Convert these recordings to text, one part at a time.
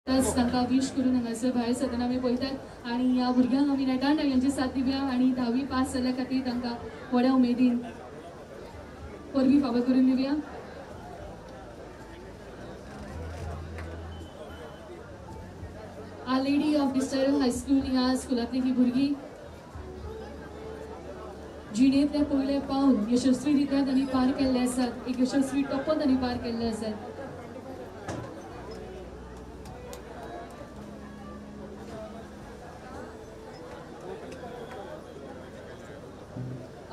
तांकां वीश करून हांगासर भायर सरतना आमी पळयतात आनी ह्या भुरग्यांक आमी नेटान तांची साथ दिवया आनी धावी पास जाल्ल्या खातीर तांकां व्हड्या उमेदीन परबी फावो करून दिवया. Our Lady of Disario High School ह्या स्कुलांतली ही भुरगीं जिणेंतलें पयलें पावल यशस्वी रित्या तांणी पार केल्लें आसात, एक यशस्वी टप्पो तांणी पार केल्ले आसात.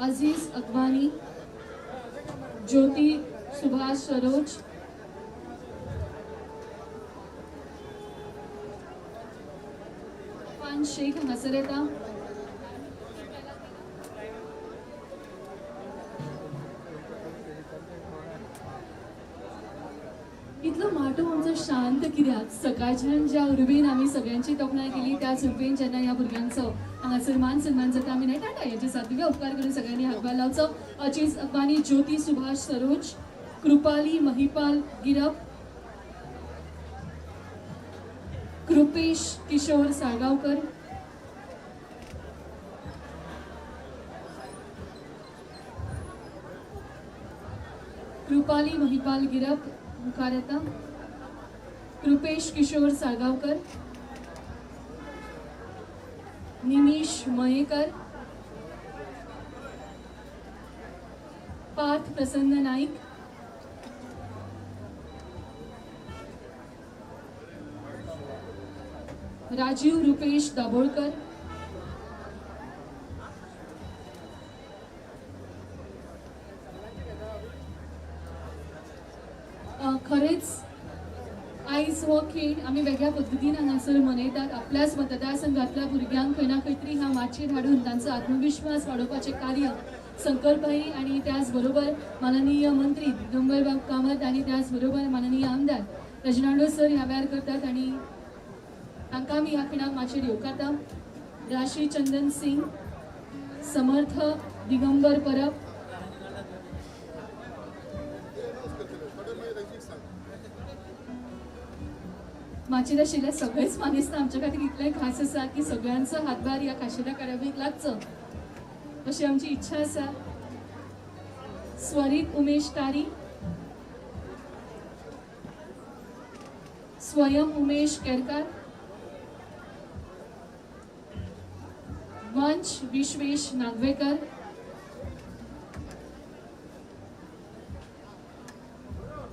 अजीज अकबानी, ज्योती सुभाष सरोज, शेख हांगासर येता. इतलो माटो आमचो शांत कित्याक? सकाळच्यान ज्या उर्बेन आमी सगळ्यांची तोखणाय केली त्याच उर्बेन जेन्ना ह्या भुरग्यांचो हांगासर मान सन्मान जाता आमी नेटान टाळयांची साथ दिवया. उपकार करून सगळ्यांनी हातभार लावचो. अजीज अकबानी, ज्योती सुभाष सरोज, कृपाली महिपाल गिरप, कृपेश किशोर साळगांवकर, कृपाली महिपाल गिरप मुखार येता, कृपेश किशोर साळगांवकर, निमिष मयेकर, पार्थ प्रसन्न नाईक, राजीव रुपेश दाभोळकर, खरेंच आयज हो खेळ आमी वेगळ्या पद्दतीन हांगासर मनयतात. आपल्याच मतदारसंघातल्या भुरग्यांक खंय ना खंय तरी ह्या माचयेर हाडून तांचो आत्मविश्वास वाडोवपाचें कार्य संकल्पभाई आनी त्याच बरोबर माननीय मंत्री दिगंबरबाब कामत आनी त्याच बरोबर माननीय आमदार रेजिनाल्डो सर ह्या वेळार करतात आनी तांकां आमी ह्या खिणाक माचयेर येवकारता. राशी चंदन सिंग, समर्थ दिगंबर परब, माचयेर आशिल्ले सगळेच मानेस्त आमच्या खातीर इतले खास आसा की सगळ्यांचो हातभार ह्या खाशेल्या कार्यावळीक लागचो अशी आमची इच्छा आसा. स्वरीत उमेश तारी, स्वयं उमेश केरकार, वंश विश्वेश नागवेकर,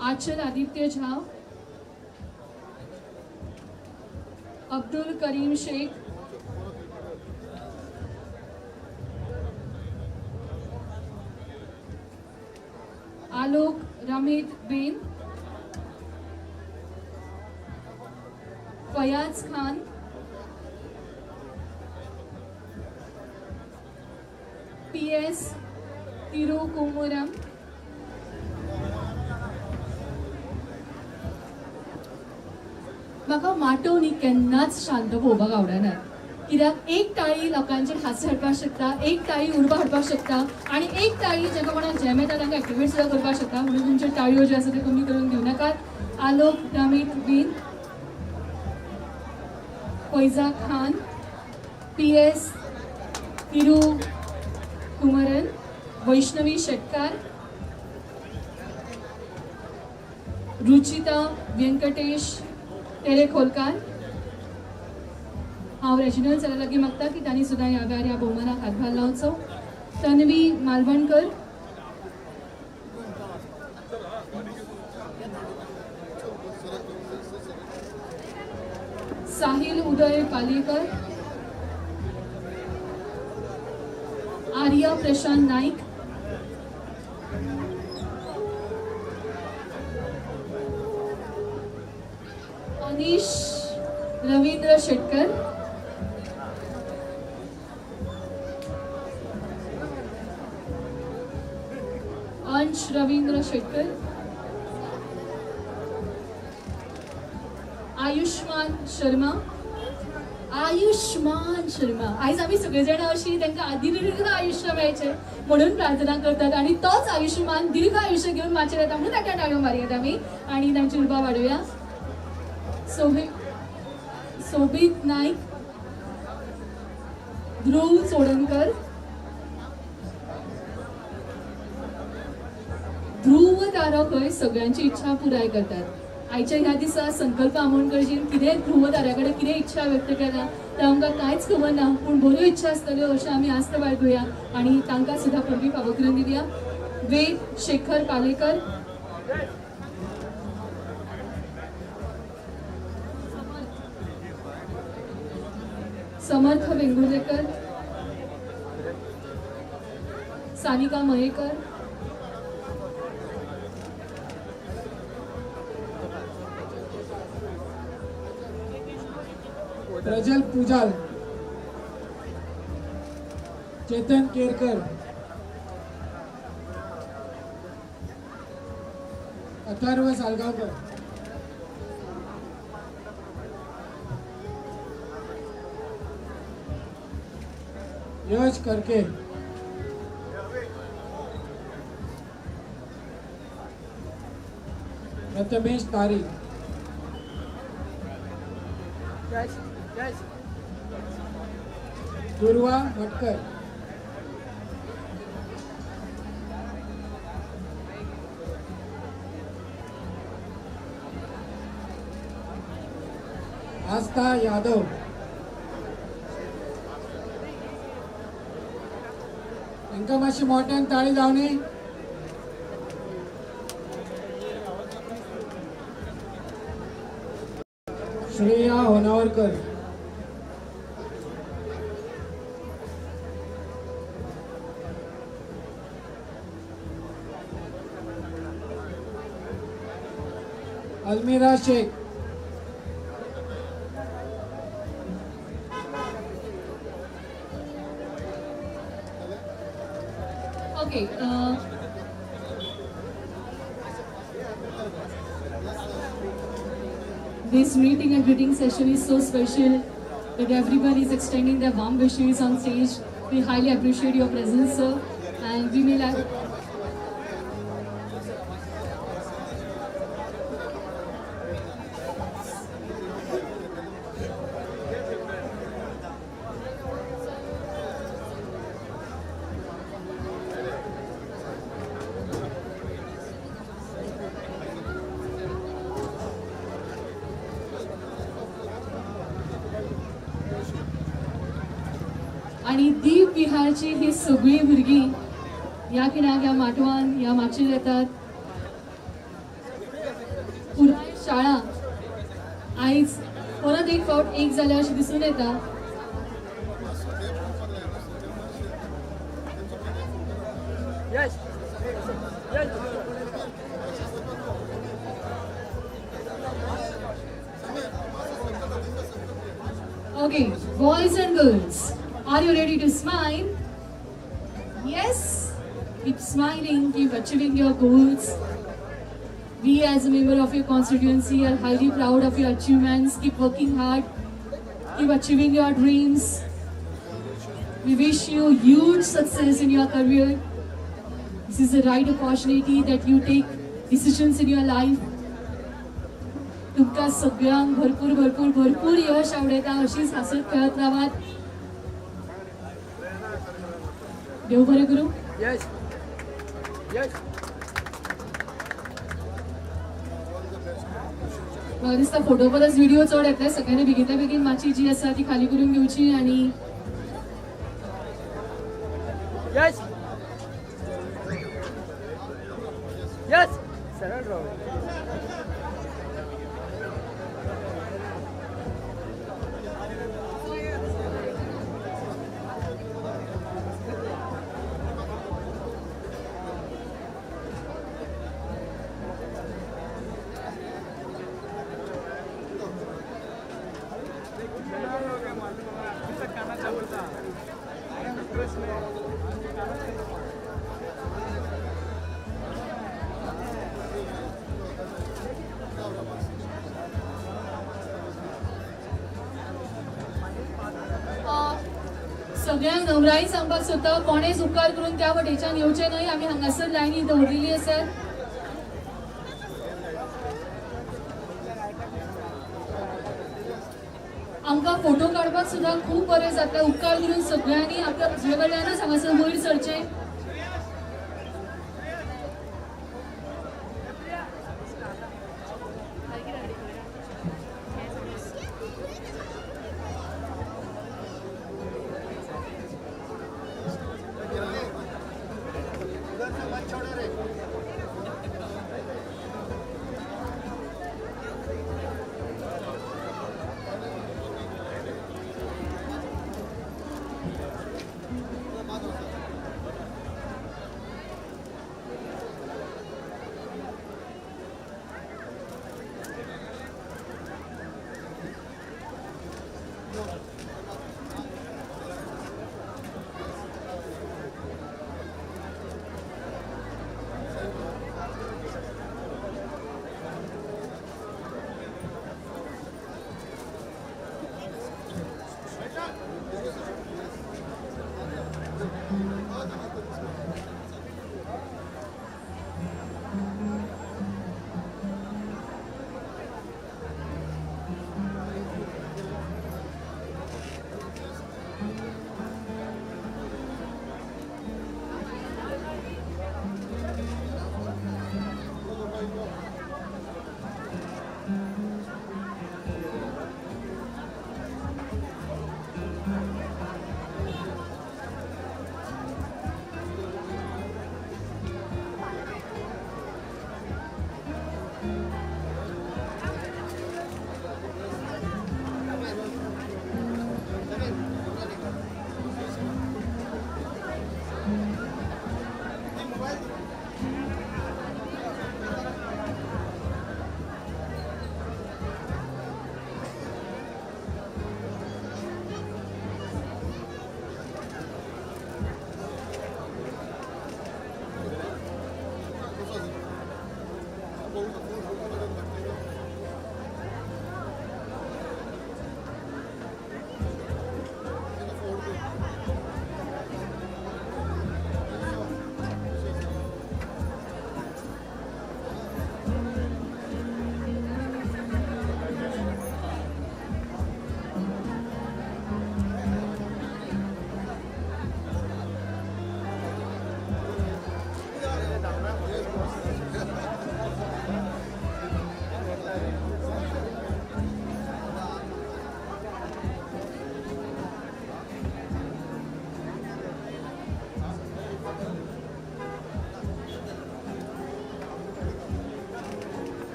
आचल आदित्य झा, अब्दुल करीम शेख, आलोक रमित बेन, फयाज खान, PS तिरुकुमुरम, म्हाका माटोव न्ही केन्नाच शांत पळोवपाक आवडना, कित्याक एक टाळी लोकांचेर हास्य हाडपाक शकता, एक टाळी उर्बा हाडपाक शकता आनी एक टाळी जेका कोणाक जॅम येता तांकां एक्टिवेट सुद्दां करपाक शकता. म्हणून तुमच्यो टाळयो ज्यो आसा त्यो कमी करून घेवं नाकात. आलोक रमित बीन, Faiza Khan, PS Thirukumaran, Vaishnavi Shetkar, Ruchita Venkatesh Terekholkar. हांव रेजिनल सरा लागीं मागता की तांणी सुद्दां ह्या वेळार ह्या भोवमानाक हातभार लावचो. तन्वी मालवणकर, साहिल उदय पालयेकर, आर्या प्रशांत नाईक, अनिश रवींद्र शेटकर, अंश रवींद्र शेटकर, आयुष्मान शर्मा. आयुष्मान शर्मा आयज आमी सगळे जाणां अशी तांकां दीर्घ आयुष्य मेळचें म्हणून प्रार्थना करतात आनी तोच आयुष्मान दीर्घ आयुष्य घेवन माचयेर येता म्हणून ताका टाळयो मारयात आमी आनी तांची उर्बा वाडोवया. सोहे सोबीत नाईक, ध्रुव चोडणकर, ध्रुव तारो खंय सगळ्यांची इच्छा पुराय करतात. आयच्या ह्या दिसा संकल्प आमोणकरजीन कितें ध्रुव ताऱ्या कडेन कितें इच्छा व्यक्त केला तें आमकां कांयच खबर ना, पूण बऱ्यो इच्छा आसतल्यो अशें आमी आस्त बाळगुया आनी तांकां सुद्दां परबीं फावो करून दिवया. वेद शेखर पालेकर, समर्थ वेंगुर्लेकर, सानिका मयेकर, प्रजल पुजाल, चेतन केरकर, अथर्व सालगावकर, यश करके, प्रथमेश तारी, दुर्वा मटकर, आस्था यादव, तांकां मातशी मोठ्यान ताळी जावनी. Shreya होनावरकर, Almira Shaikh, okay. This meeting and greeting session is so special that everyone is extending their warm wishes on stage. We highly appreciate your presence, sir, and we may like. आणि दीप विहारची ही सगळी भुरगीं ह्या खिणाक ह्या माटवान ह्या माचयेर येतात. पुराय शाळा आयज परत एक फावट एक जाल्या अशें दिसून येता. Okay, boys and girls, are you ready to smile? Yes? Keep smiling, keep achieving your goals. We as a member of your constituency are highly proud of your achievements. Keep working hard, keep achieving your dreams. We wish you huge success in your career. This is the right opportunity that you take decisions in your life. तुमकां सगळ्यांक भरपूर भरपूर भरपूर यश आवडयता अशीच हांसत खेळत रावात. देव बरें करूं. Yes. Yes. म्हाका दिसता फोटो परस व्हिडिओ चड येतले. सगळ्यांनी बेगितल्या बेगीन माची जी आसा ती खाली करून घेवची आनी Yes. Yes. सरळ राव. सगळ्यांक नमराई सांगपाक सोदता, कोणेच उपकार करून त्या वटेच्यान येवचें न्हय. आमी हांगासर लायनी दवरिल्ली आसात. आमकां फोटो काडपाक सुद्दां खूब बरें जातलें. उपकार करून सगळ्यांनी आपल्या उजवे कडल्यानच हांगासर वयर सरचें.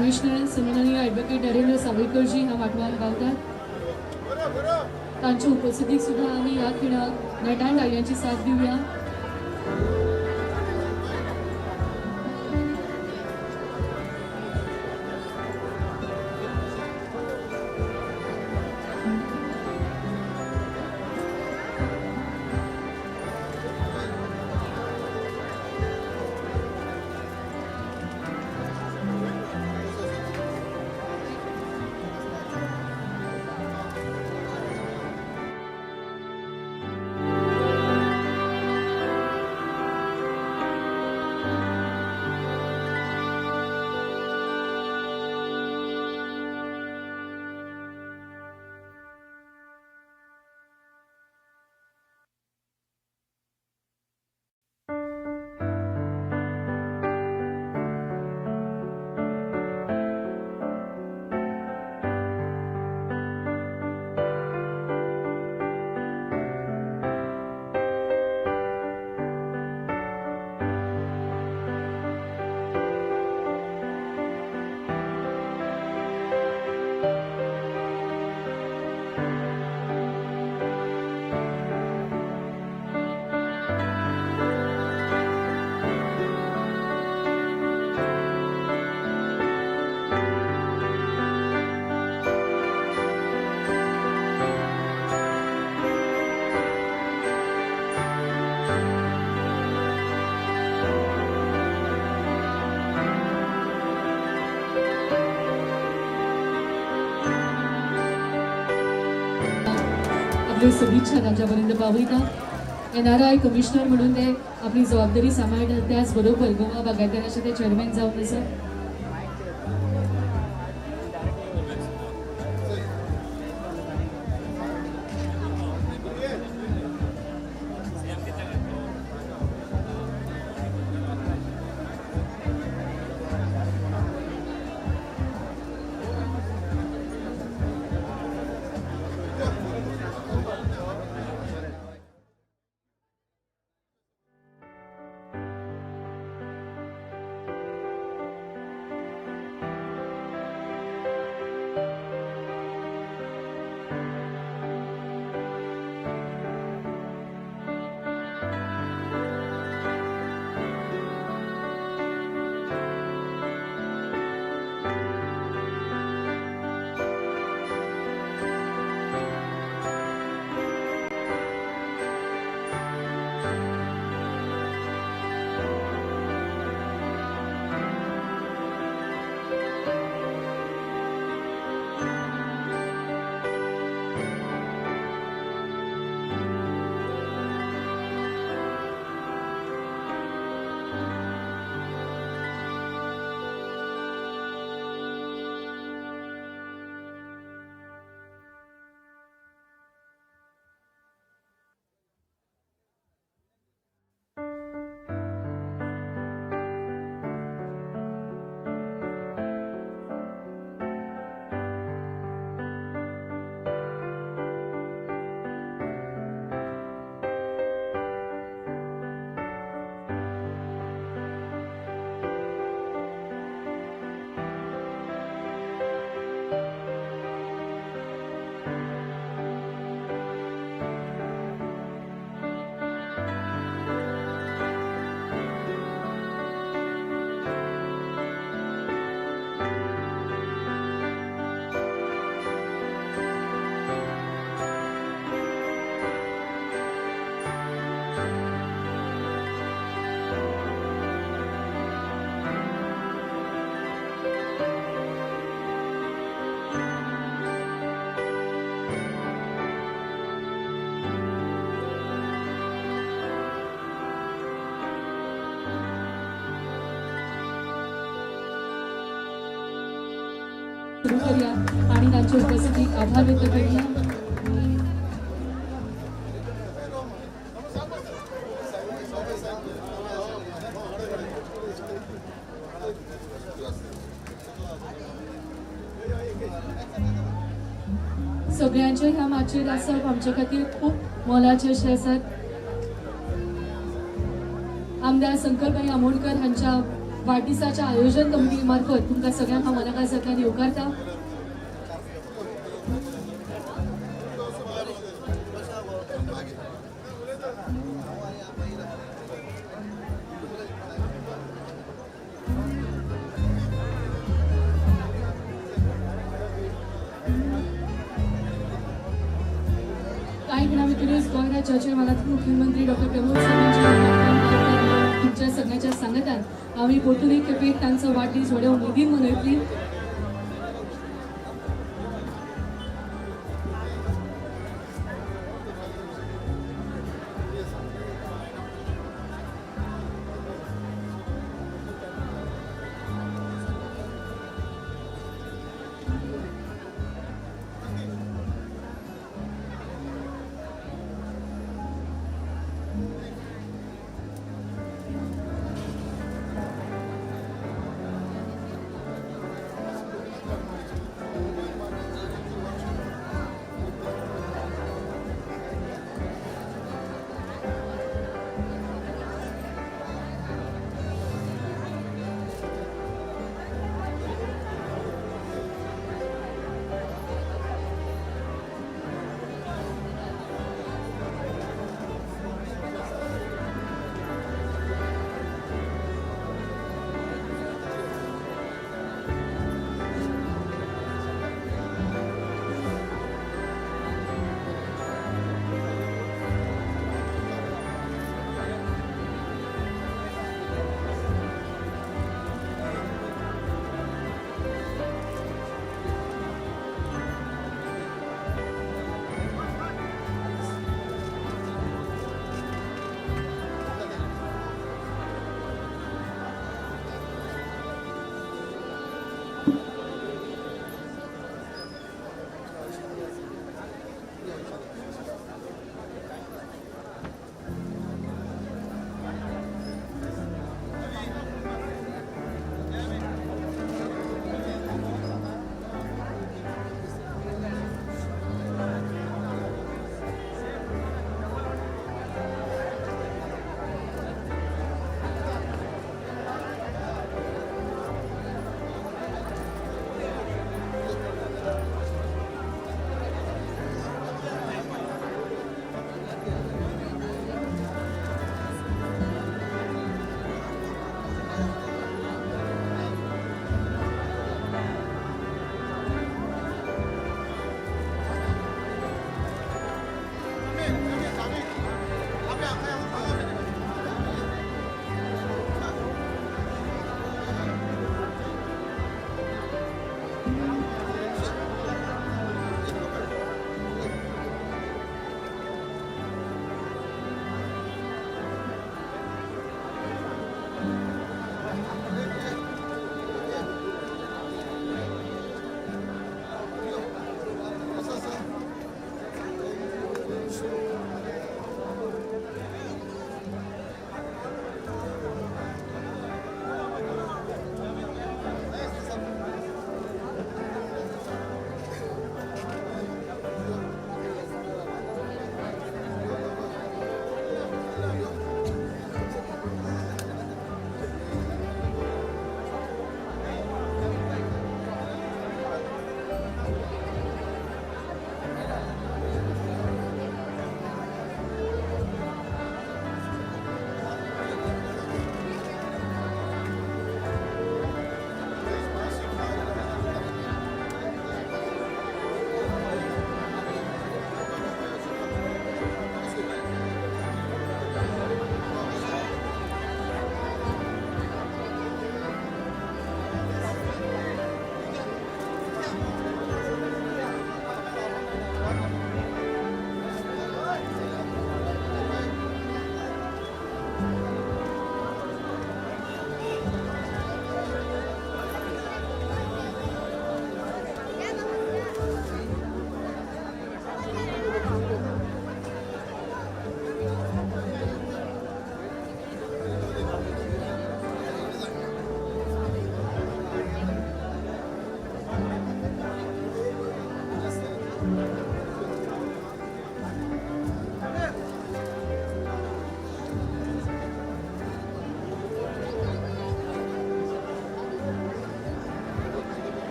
कमिशनर सन्माननीय ॲडव्होकेट नरेंद्र सावयकरजी ह्या माटवान गावतात. तांच्या उपस्थितीक सुद्धा आमी ह्या खिणाक नेटान टाळयांची साथ दिवया. आपल्यो सदिच्छा तांच्यापर्यंत पावयता. NRI commissioner म्हणून ते आपली जबाबदारी सांबाळटात, त्याचबरोबर गोवा बागायतदाराचे ते चेअरमॅन जावन आसात. सुरू करूया आणि त्यांच्या उपस्थितीत आभार व्यक्त करूया. सगळ्यांचे ह्या माचयेर आसप आमचे खातीर खूब मोलाचें अशें आसात. आमदार शंकरभाई आमोणकर हांच्या वाडदिसाच्या आयोजन कमिटी मार्फत तुमकां सगळ्यांक हांव मनाकाळजांतल्यान येवकारता. काही खिणा भितरूच गोंय राज्याचे मानाचे मुख्यमंत्री डॉक्टर प्रमोद सावंत तुमच्या सगळ्यांच्या सांगातान आमी परतून एक खेपे तांचो वाडदीस व्हड्या उमेदीन मनयतली.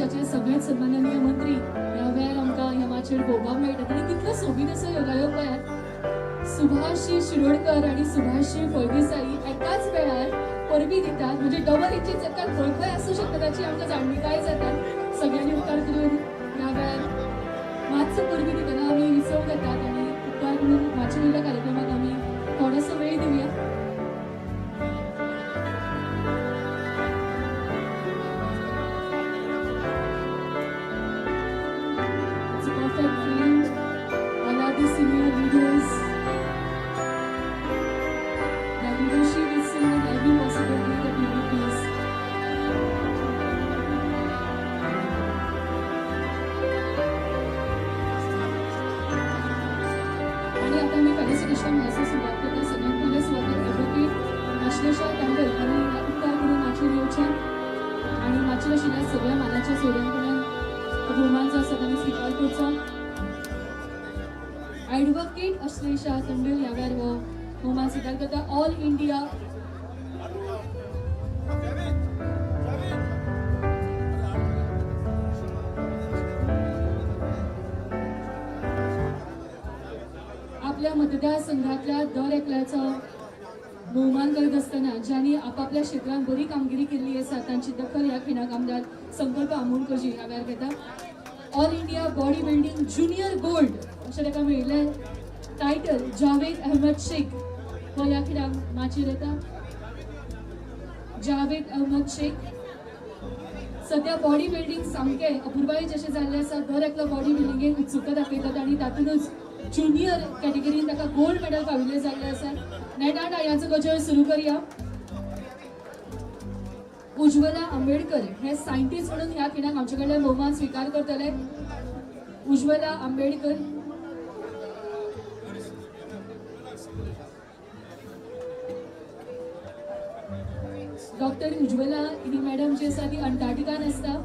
राज्याचे सगळेच सन्माननीय मंत्री ह्या वेळार आमकां ह्या माचयेर पळोवपाक मेळटात आनी कितलो सोबीत असो योगायोग पळयात, सुभाषजी शिरोडकर आनी सुभाषजी फळदेसाई एकाच वेळार परबी दितात, म्हणजे डबल हेची चक्कर खंय खंय आसूं शकता ताची आमकां जाणविकाय जाता. सगळ्यांनी उपकार करून ह्या वेळार मातसो परबी दितना आमी विसव घेतात आनी उपकार करून माचये वयल्या कार्यक्रमाक आमी थोडोसो वेळ दिवया. It's a perfect frame. All are the senior leaders. Their leadership is seen in every possible way that we witness. आणि आता मी फेलिसिटेशन हांगासर सुरवात करता. सगळ्यात पयले सुवातेर एडवोकेट आश्लेषा तांबेल हांणी उपकार करून माचयेर येवचें आनी माचयेर आशिल्ल्या सगळ्या मानाच्या सोयऱ्यां कडल्यान भोवमान जो आसा तांणी स्विकार करचो. ॲडवोकेट अश्लेषा तंडेल ह्या वेळार हो भोवमान स्विकार करता. ऑल इंडिया आपल्या मतदारसंघातल्या दर एकल्याचो भोवमान करत आसतना ज्यांनी आपापल्या क्षेत्रांत बरी कामगिरी केल्ली आसा तांची दखल ह्या खिणाक आमदार संकल्प आमोणकरजी ह्या वेळार घेता. All India body building junior gold अशें ताका मेळिल्लें टायटल जावेद अहमद शेख हो ह्या खिणाक माचयेर येता. जावेद अहमद शेख सध्या बॉडी बिल्डींग सामकें अपुरबायेचें अशें जाल्लें आसा. दर एकलो बॉडी बिल्डिंगेक उत्सुकता दाखयतात आनी तातूंतच ज्युनियर कॅटेगरीन ताका गोल्ड मेडल फाविल्लें जाल्लें आसा. नेटान टाळयांचो गजर सुरू करया. उज्वला आंबेडकर हे सायंटिस्ट म्हणून ह्या खिणाक आमचे कडल्यान भोवमान स्विकार करतले. उज्वला आंबेडकर. डॉक्टर उज्वला ही मॅडम जी आसा ती अंटार्क्टिकान आसता,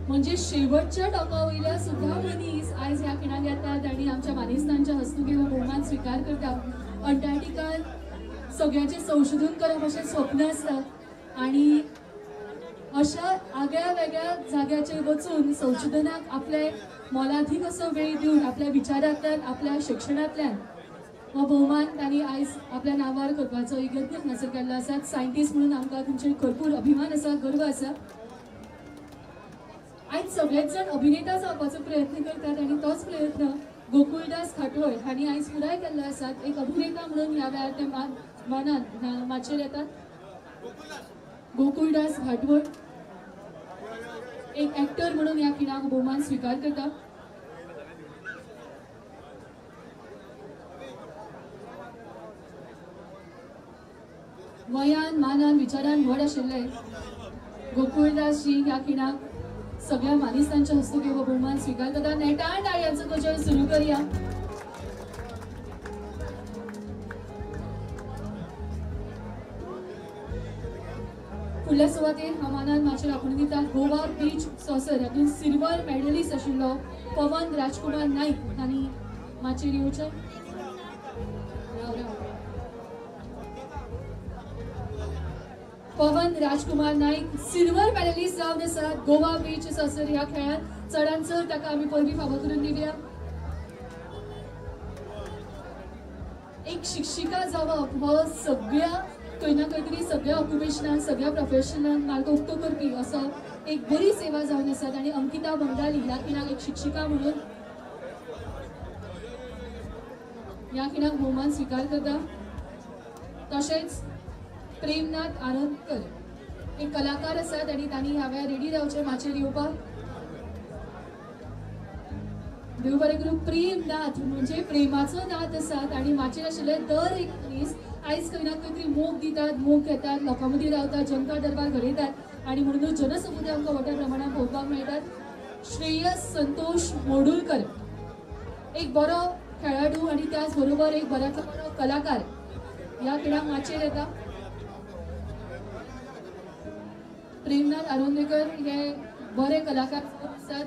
म्हणजे शेवटच्या टोका वयल्या सुद्धा मनीस आयज ह्या खिणाक येतात आनी आमच्या मानेस्तांच्या हस्तुकी हो भोवमान स्विकार करता. अंटार्क्टिकान सगळ्यांचें संशोधन करप अशें स्वप्न आसता आनी अशा आगळ्या वेगळ्या जाग्याचेर वचून संशोधनाक आपले मोलादीक असो वेळ दिवन आपल्या विचारांतल्यान आपल्या शिक्षणांतल्यान हो भोवमान तांणी आयज आपल्या नांवार करपाचो एक यत्न हांगासर केल्लो आसा. सायंटिस्ट म्हणून आमकां तुमचेर भरपूर अभिमान आसा, गर्व आसा. आयज सगळेच जाण अभिनेता जावपाचो प्रयत्न करतात आनी तोच प्रयत्न गोकुळदास खाटोळ हांणी आयज पुराय केल्लो आसा. एक अभिनेता म्हणून ह्या वेळार ते मानान माचयेर येतात. गोकुळदास घाटवळ एक एक्टर म्हणून ह्या खिणाक भोवमान स्विकार करता. वयान मानान विचारान व्हड आशिल्ले गोकुळदासजी ह्या खिणाक सगळ्या मानेस्तांच्या हस्तुकी हो भोवमान स्विकार करता. नेटान टाळयांचो गजर सुरू करया. फुडल्या सुवातेर हा मानान माचयेर आपोवन दितात गोवा बीच सॉसर हातूंत सिल्वर मेडलिस्ट आशिल्लो पवन राजकुमार नाईक हांणी माचयेर येवचें. राव राव. पवन राजकुमार नाईक सिल्वर मेडलिस्ट जावन आसा गोवा बीच सॉसर ह्या खेळांत. चडान चड ताका आमी परबी फावो करून दिवया. एक शिक्षिका जावप हो सगळ्या खंय ना खंय तरी सगळ्या ऑक्युपेशनाक सगळ्या प्रोफेशनाक मार्ग उक्तो करपी असो एक बरी सेवा जावन आसात आनी अंकिता बंगाली ह्या खिणाक एक शिक्षिका म्हणून ह्या खिणाक भोवमान स्विकार करता. तशेंच प्रेमनाथ आनंदकर एक कलाकार आसात आनी तांणी ह्या वेळार रेडी रावचें माचयेर येवपाक. देव बरें करूं. प्रेमनाथ म्हणजे प्रेमाचो नाथ आसात आनी माचयेर आशिल्ले दर एक मनीस आयज खंय ना खंय तरी मोग दितात, मोग घेतात, लोकां मदीं रावतात, जनता दरबार घडयतात आनी म्हणूनच जनसमुदाय आमकां मोठ्या प्रमाणात पळोवपाक मेळटात. श्रेयस संतोष मोडुलकर एक बरो खेळाडू आनी त्याच बरोबर एक बऱ्यांतलो बरो कलाकार ह्या खिणाक माचयेर येता. प्रेमनाथ आरोंदेकर हे बरे कलाकार आसात,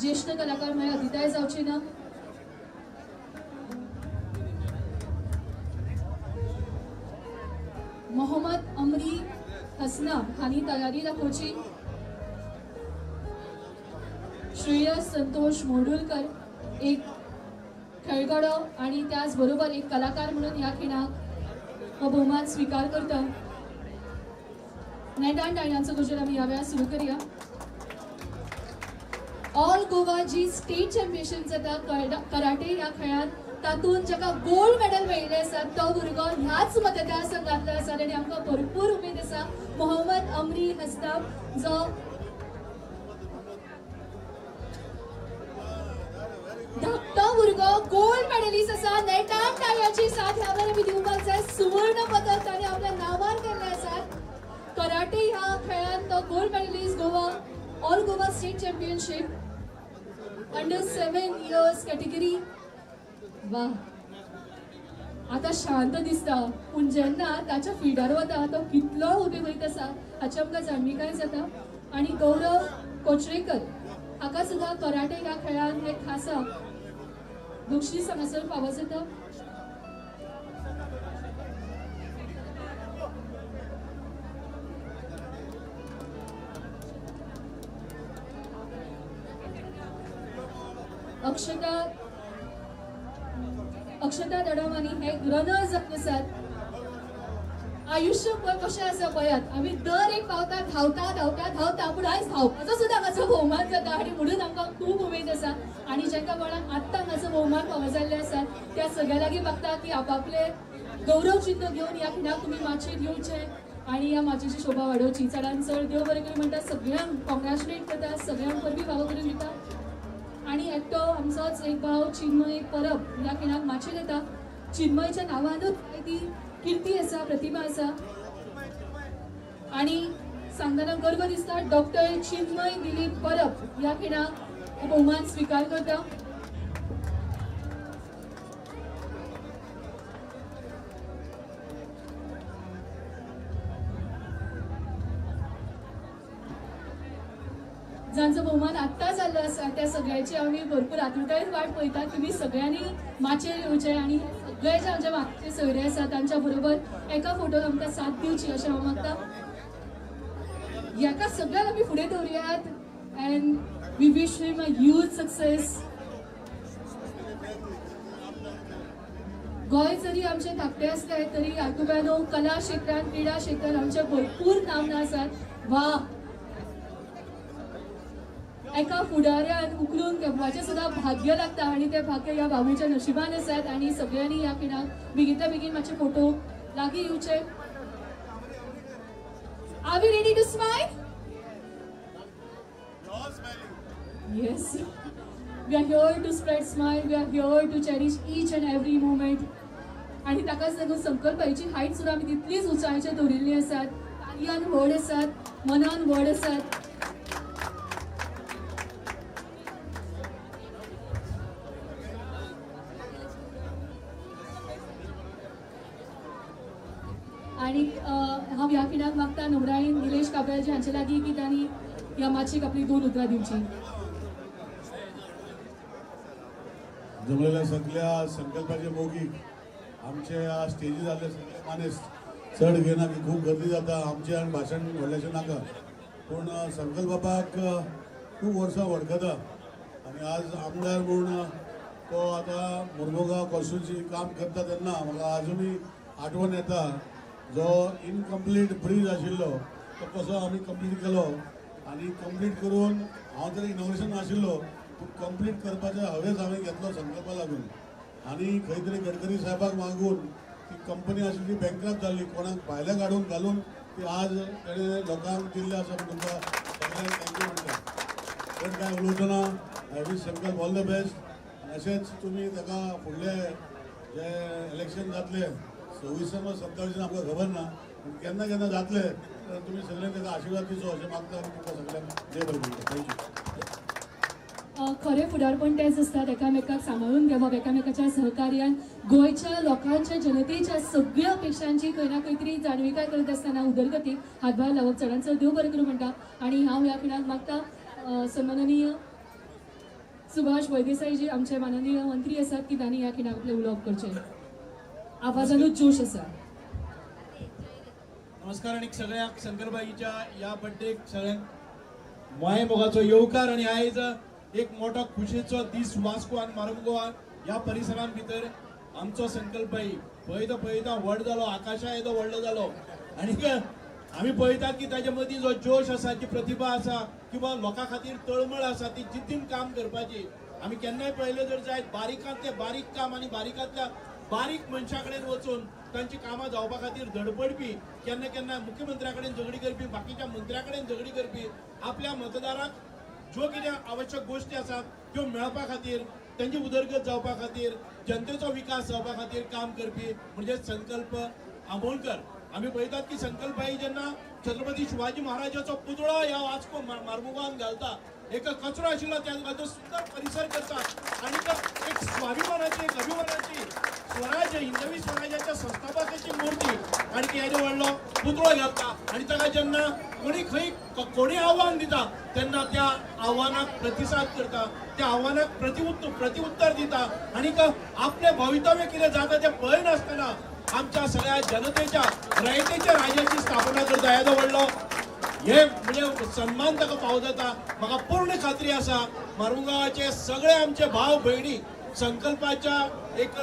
ज्येश्ठ कलाकार म्हळ्यार अतिताय जावची ना. मोहम्मद अमरी हसना हांणी तयारी दाखोवची. श्रेयस संतोष मोडुलकर एक खेळगडो आणि त्याचबरोबर एक कलाकार म्हणून ह्या खिणाक हो भोवमान स्वीकार करता. नेटान टाळयांचो गजर आमी ह्या वेळार सुरू करया. ऑल गोवा जी स्टेट चॅम्पियनशीप जाता कराटे ह्या खेळांत तातूंत जाका गोल्ड मेडल मेळिल्लें आसा तो भुरगो ह्याच मतदारसंघातलो आसा आनी आमकां भरपूर उमेद आसा. मोहम्मद अमरी हस्ताब जो धाकटो भुरगो गोल्ड मेडलिस्ट आसा. नेटान टाळयांची साथ ह्या वेळार आमी दिवपाक जाय. सुवर्ण पदक ताणें आपल्या नांवार केल्लें आसा. कराटे ह्या खेळांत तो gold medallist Goa all Goa state championship under 7 years category. वा, आता शांत दिसता पूण जेन्ना ताच्या फिल्डार वता तो कितलो उबे वयत आसा हाची आमकां जाणविकाय जाता. आनी गौरव कोचरेकर हाका सुद्दां कराटे ह्या खेळांत हे खासा बक्षीस हांगासर फावो जाता. अक्षता दडम आनी हे रनर्स आसात. आयुष्य पळय कशें आसा पळयात, आमी दर एक पावता धांवता धांवता धांवता पूण आयज धांवपाचो सुद्दां हांगाचो भोवमान जाता आनी म्हणून आमकां खूब उमेद आसा. आनी जांकां कोणाक आत्तां हांगाचो भोवमान फावो जाल्ले आसात त्या सगळ्या लागीं मागता की आपापले गौरव चिन्न घेवन ह्या खिणाक तुमी माचयेर येवचे आनी ह्या माचयेची शोभा वाडोवची. चडान चड देव बरें करूं म्हणटा, सगळ्यांक कॉंग्रेच्युलेट करता, सगळ्यांक परबी फावो करून दिता. आनी एकटो आमचोच एक भाव चिन्मय परब ह्या खिणाक माचयेर येता. चिन्मयच्या नांवानूच ती किर्ती आसा, प्रतिमा आसा आनी सांगतना गर्व दिसता. डॉक्टर चिन्मय दिलीप परब ह्या खिणाक भोवमान स्वीकार करता. जांचो भोवमान आत्तां जाल्लो आसा त्या सगळ्याची आमी भरपूर आतुरतायेन वाट पळयतात. तुमी सगळ्यांनी माचयेर येवचें आनी सगळे जे आमचे मागचे सोयरे आसा तांच्या बरोबर एका फोटोन आमकां साथ दिवची अशें हांव मागता. ह्याका सगळ्यांक आमी फुडें दवरुयात and we wish him a huge success. Goa जरी आमचें धाकटें आसलें तरी आयकुप्यानो कला क्षेत्रांत, क्रिडा क्षेत्रांत आमचे भरपूर नामना आसात. वा, एका फुडाऱ्यान उखलून घेवपाचें सुद्दां भाग्य लागता आनी तें भाग्य ह्या बाबूच्या नशिबान आसात. आनी सगळ्यांनी ह्या खिणाक बेगीनच्या बेगीन मातशे फोटो लागीं येवचे. Are we ready to smile? Yes, we are here to spread smile, we are here to cherish each and every moment. आनी ताकाच लागून संकल्पाची हायट सुद्दां आमी तितलीच उंचायेचेर दवरिल्ली आसात. कार्यान व्हड आसात, मनान व्हड आसात. आनी हांव ह्या खिणाक मागता नम्रायेन निलेश काब्रालजी हांचे लागीं की तांणी ह्या माचयेक आपली 2 उतरां दिवची. जमलेल्या सगळ्या संकल्पाचे मोगीक आमचे स्टेजी जाल्ले सगळे मानेस्त चड घेना की खूब गर्दी जाता, आमचें आनी भाशण व्हडलेशें नाका, पूण संकल्प बाबाक खूब वर्सां वळखता आनी आज आमदार म्हूण तो आतां मुर्मुगांव कॉन्स्टिट्युन्सी काम करता तेन्ना म्हाका आजुनूय आठवण येता जो इनकम्प्लीट ब्रीज आशिल्लो तो कसो आमी कंप्लीट केलो आनी कंप्लीट करून हांव तरी इनॉग्रेशन आशिल्लो पूण कंप्लीट करपाचें हावेस हांवें घेतलो संकल्पा लागून. आनी खंय तरी गडकरी साहेबाक मागून ती कंपनी आशिल्ली बँकराप जाल्ली, कोणाक भायल्या काडून घालून ती आज ताणें लोकांक दिल्लें आसा म्हूण तुमकां सगळ्यांक thank you म्हणटा. चड कांय उलोवचो ना. I wish Sankalp all the best. अशेंच तुमी ताका फुडले जे इलेक्शन जातलें 26 वा 27 आमकां खबर ना, पूण केन्ना केन्ना जातलें तर तुमी सगळ्यांनी ताका आशिर्वाद दिवचो अशें मागता आनी तुमकां सगळ्यांक देव बरें करूं. Thank you. खरें फुडारपण तेंच आसता, एकामेकाक सांबाळून घेवप, एकामेकाच्या सहकार्यान गोंयच्या लोकांच्या जनतेच्या सगळ्या अपेक्षांची खंय ना खंय तरी जाणविकाय करत आसतना उदरगतीक हातभार लावप. चडान चड देव बरें करूं म्हणटा. आनी हांव ह्या खिणाक मागता सन्माननीय सुभाष फळदेसाय जी आमचे माननीय मंत्री आसात की तांणी ह्या खिणाक आपलें उलोवप करचें. आवाजानूच जोश आसा. नमस्कार आनी सगळ्यांक शंकरबाईच्या ह्या बड्डेक सगळ्यांक माय मोगाचो येवकार. आनी आयज एक मोठो खुशेचो दीस वास्को आनी मार्मुगांवान ह्या परिसरान भितर आमचो संकल्प पळयता पळयता व्हड जालो, आकाशा येदो व्हडलो जालो. आनी आमी पळयतात की ताजे मदीं जो जोश आसा, जी प्रतिभा आसा किंवा लोकां खातीर तळमळ आसा ती जिद्दीन काम करपाची. आमी केन्नाय पळयलें जर जायत बारीकांतलें बारीक काम आनी बारीकांतल्या बारीक मनशा कडेन वचून तांची कामां जावपा खातीर धडपडपी, केन्ना केन्ना मुख्यमंत्र्या कडेन झगडी करपी, बाकीच्या मंत्र्या कडेन झगडी करपी, आपल्या मतदाराक ज्यो कितें आवश्यक गोश्टी आसात त्यो मेळपा खातीर, तांची उदरगत जावपा खातीर, जनतेचो विकास जावपा खातीर काम करपी म्हणजे संकल्प आमोणकर. आमी पळयतात की संकल्पाई जेन्ना छत्रपती शिवाजी महाराजाचो पुतळो ह्या वास्को मार्मुगांवान घालता, एक कचरो आशिल्लो त्या सुंदर परिसर करता आनी एक स्वाभिमानाची, एक अभिमानाची स्वराज्य, हिंदवी स्वराज्याच्या संस्थापकाची मूर्ती आनी येदो व्हडलो पुतळो घालता. आनी ताका जेन्ना कोणी खंय कोणी आव्हान दिता तेन्ना त्या आव्हानाक प्रतिसाद करता, त्या आव्हानाक प्रतिउत्तर दिता आनी आपलें भवितव्य कितें जाता तें पळयनासतना आमच्या सगळ्या जनतेच्या रयतेच्या राज्याची स्थापना करता. येदो व्हडलो हे म्हणजे सन्मान ताका फावो जाता. म्हाका पूर्ण खात्री आसा मार्मुगांवाचे सगळे आमचे भाव भयणी संकल्पाच्या एक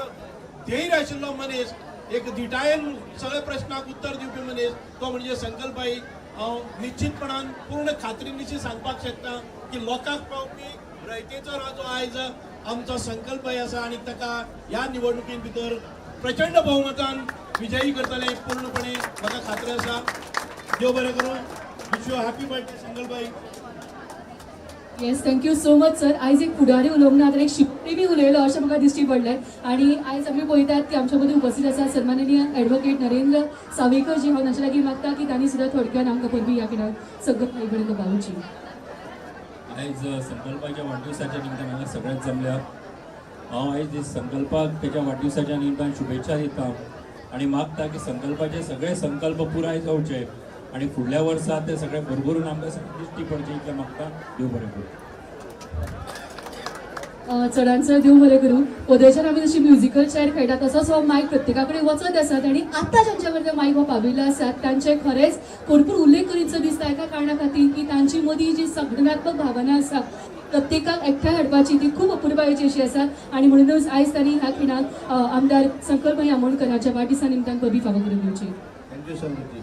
धैर्य आशिल्लो मनीस, एक धिटायेन सगळे प्रश्नाक उत्तर दिवपी मनीस तो म्हणजे संकल्पाई. हांव निश्चितपणान पूर्ण खात्रीनिशी सांगपाक शकता की लोकांक पावपी रयतेचो राजो आयज आमचो संकल्पाई आसा आनी ताका ह्या निवडणुकीन भितर प्रचंड बहुमतान विजयी करतले पूर्णपणे म्हाका खात्री आसा. देव बरें करूं. Wish you happy birthday संकल्पभाई. Yes, thank you so much sir. आयज एक फुडारी उलोवंक ना तर एक शिकपी उलयलो अशें म्हाका दिश्टी पडलें. आनी आयज आमी पळयतात की आमच्या मदीं उपस्थित आसा सन्माननीय एडवोकेट नरेंद्र सावयकर जी. हांव तांचे लागीं मागता की तांणी सुद्दां थोडक्यान आमकां परबी ह्या खिणाक संकल्प पर्यंत पावोवची. आयज संकल्पाच्या वाडदिवसाच्या निमतान हांगा सगळ्यात जमल्या. हांव आयज संकल्पाक तेच्या वाडदिवसाच्या निमतान शुभेच्छा दिता आनी मागता की संकल्पाचे सगळे संकल्प पुराय जावचे आनी फुडल्या वर्सा ते सगळे भरभरून आमकां दिश्टी पडचे इतलें मागता. देव बरें करूं. चडान चड देव बरें करूं. पदयच्यान आमी जशी म्युजिकल चेअर खेळटा तसोच हो मायक प्रत्येका कडेन वचत आसात आनी आतां ज्यांच्या कडेन मायक हो पाविल्लो आसात तांचे खरेंच भरपूर उल्लेख करीचो दिसता एका कारणा खातीर की तांची मदीं जी संघटनात्मक भावना आसा प्रत्येकाक एकठांय हाडपाची ती खूब अपुरबायेची अशी आसा. आनी म्हणूनच आयज तांणी ह्या खिणाक आमदार संकल्प आमोणकर हाच्या वाडदिसा निमतान परबी फावो करून दिवची. Thank you समृद्धी.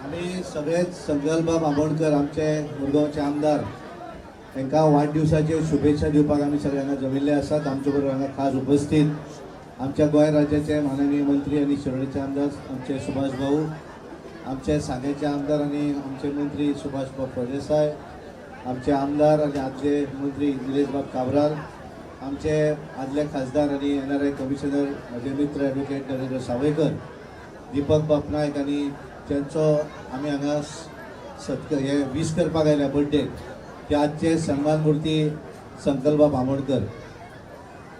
आमी सगळेच संकल्प आमोणकर आमचे मुरगांवचे आमदार तांकां वाडदिवसाच्यो शुभेच्छा दिवपाक आमी सगळे हांगा जमिल्ले आसात. आमचे बरोबर हांगा खास उपस्थित आमच्या गोंय राज्याचे माननीय मंत्री आनी शिरोडेचे आमदार आमचे सुभाष भाऊ, आमचे सांगेचे आमदार आनी आमचे मंत्री सुभाष बाब फळदेसाय, आमचे आमदार आनी आदले मंत्री निलेश बाब काब्राल, आमचे आदले खासदार आनी NRI commissioner म्हजे मित्र एडवोकेट नरेंद्र सावयकर, दीपक बाब नायक आनी ज्यांचो आमी हांगा हे वीश करपाक आयल्या बर्थडे ते आजचे सन्मान मूर्ती संकल्प आमोणकर.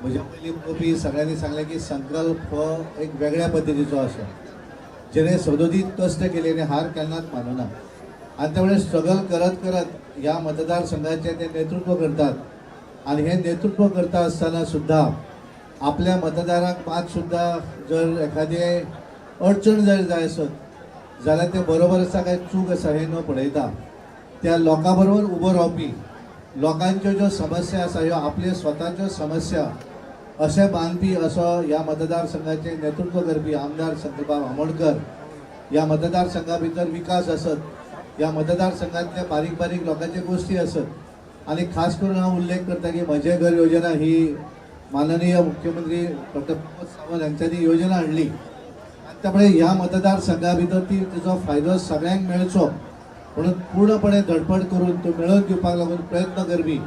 म्हज्या पयलीं उलोवपी सगळ्यांनी सांगलें की संकल्प हो एक वेगळ्या पद्दतीचो आसा जेणे सदोदीत कश्ट केले आनी हार केन्नाच मानुना आनी त्यामुळे स्ट्रगल करत करत ह्या मतदारसंघाचें ते नेतृत्व करतात आनी हें नेतृत्व करता आसतना सुद्दां आपल्या मतदारांक मात सुद्दां जर एखादें अडचण जर जाय आसत जाल्यार तें बरोबर आसा काय चूक आसा हें न पळयता त्या लोकां बरोबर उबो रावपी, लोकांच्यो ज्यो समस्या आसा ह्यो आपल्यो स्वताच्यो समस्या अशें बांदपी असो ह्या मतदारसंघाचें नेतृत्व करपी आमदार संकल्प आमोणकर. ह्या मतदारसंघा भितर विकास आसत, ह्या मतदारसंघांतल्या बारीक बारीक लोकांच्यो गोश्टी आसत आनी खास करून हांव उल्लेख करता की म्हजें घर योजना ही माननीय मुख्यमंत्री डॉक्टर प्रमोद सावंत हांच्यांनी योजना हाडली आनी त्यामुळे ह्या मतदारसंघा भितर ती तिचो फायदो सगळ्यांक मेळचो म्हणून पूर्णपणे धडपड करून तो मेळोवन दिवपाक लागून प्रयत्न करपी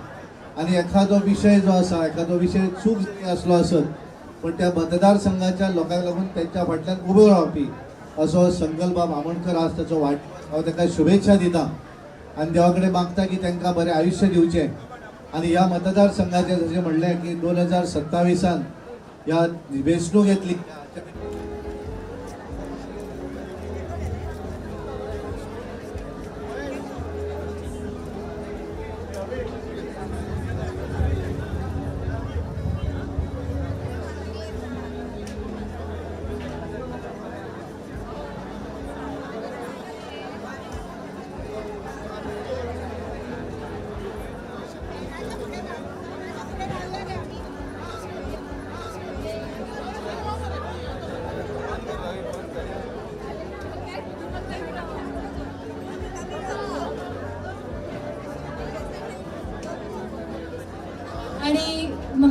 आनी एखादो विशय जो आसा एखादो विशय चूक जरी आसलो आसत पण त्या मतदारसंघाच्या लोकांक लागून तेंच्या फाटल्यान उबो रावपी असो संकल्प आमोणकर आज ताचो वाडदिवस. हांव ताका शुभेच्छा दिता आनी देवा कडेन मागता की तांकां बरें आयुश्य दिवचें. आनी ह्या मतदारसंघाचें जशें म्हणलें की 2027 ह्या वेंचणूक येतली.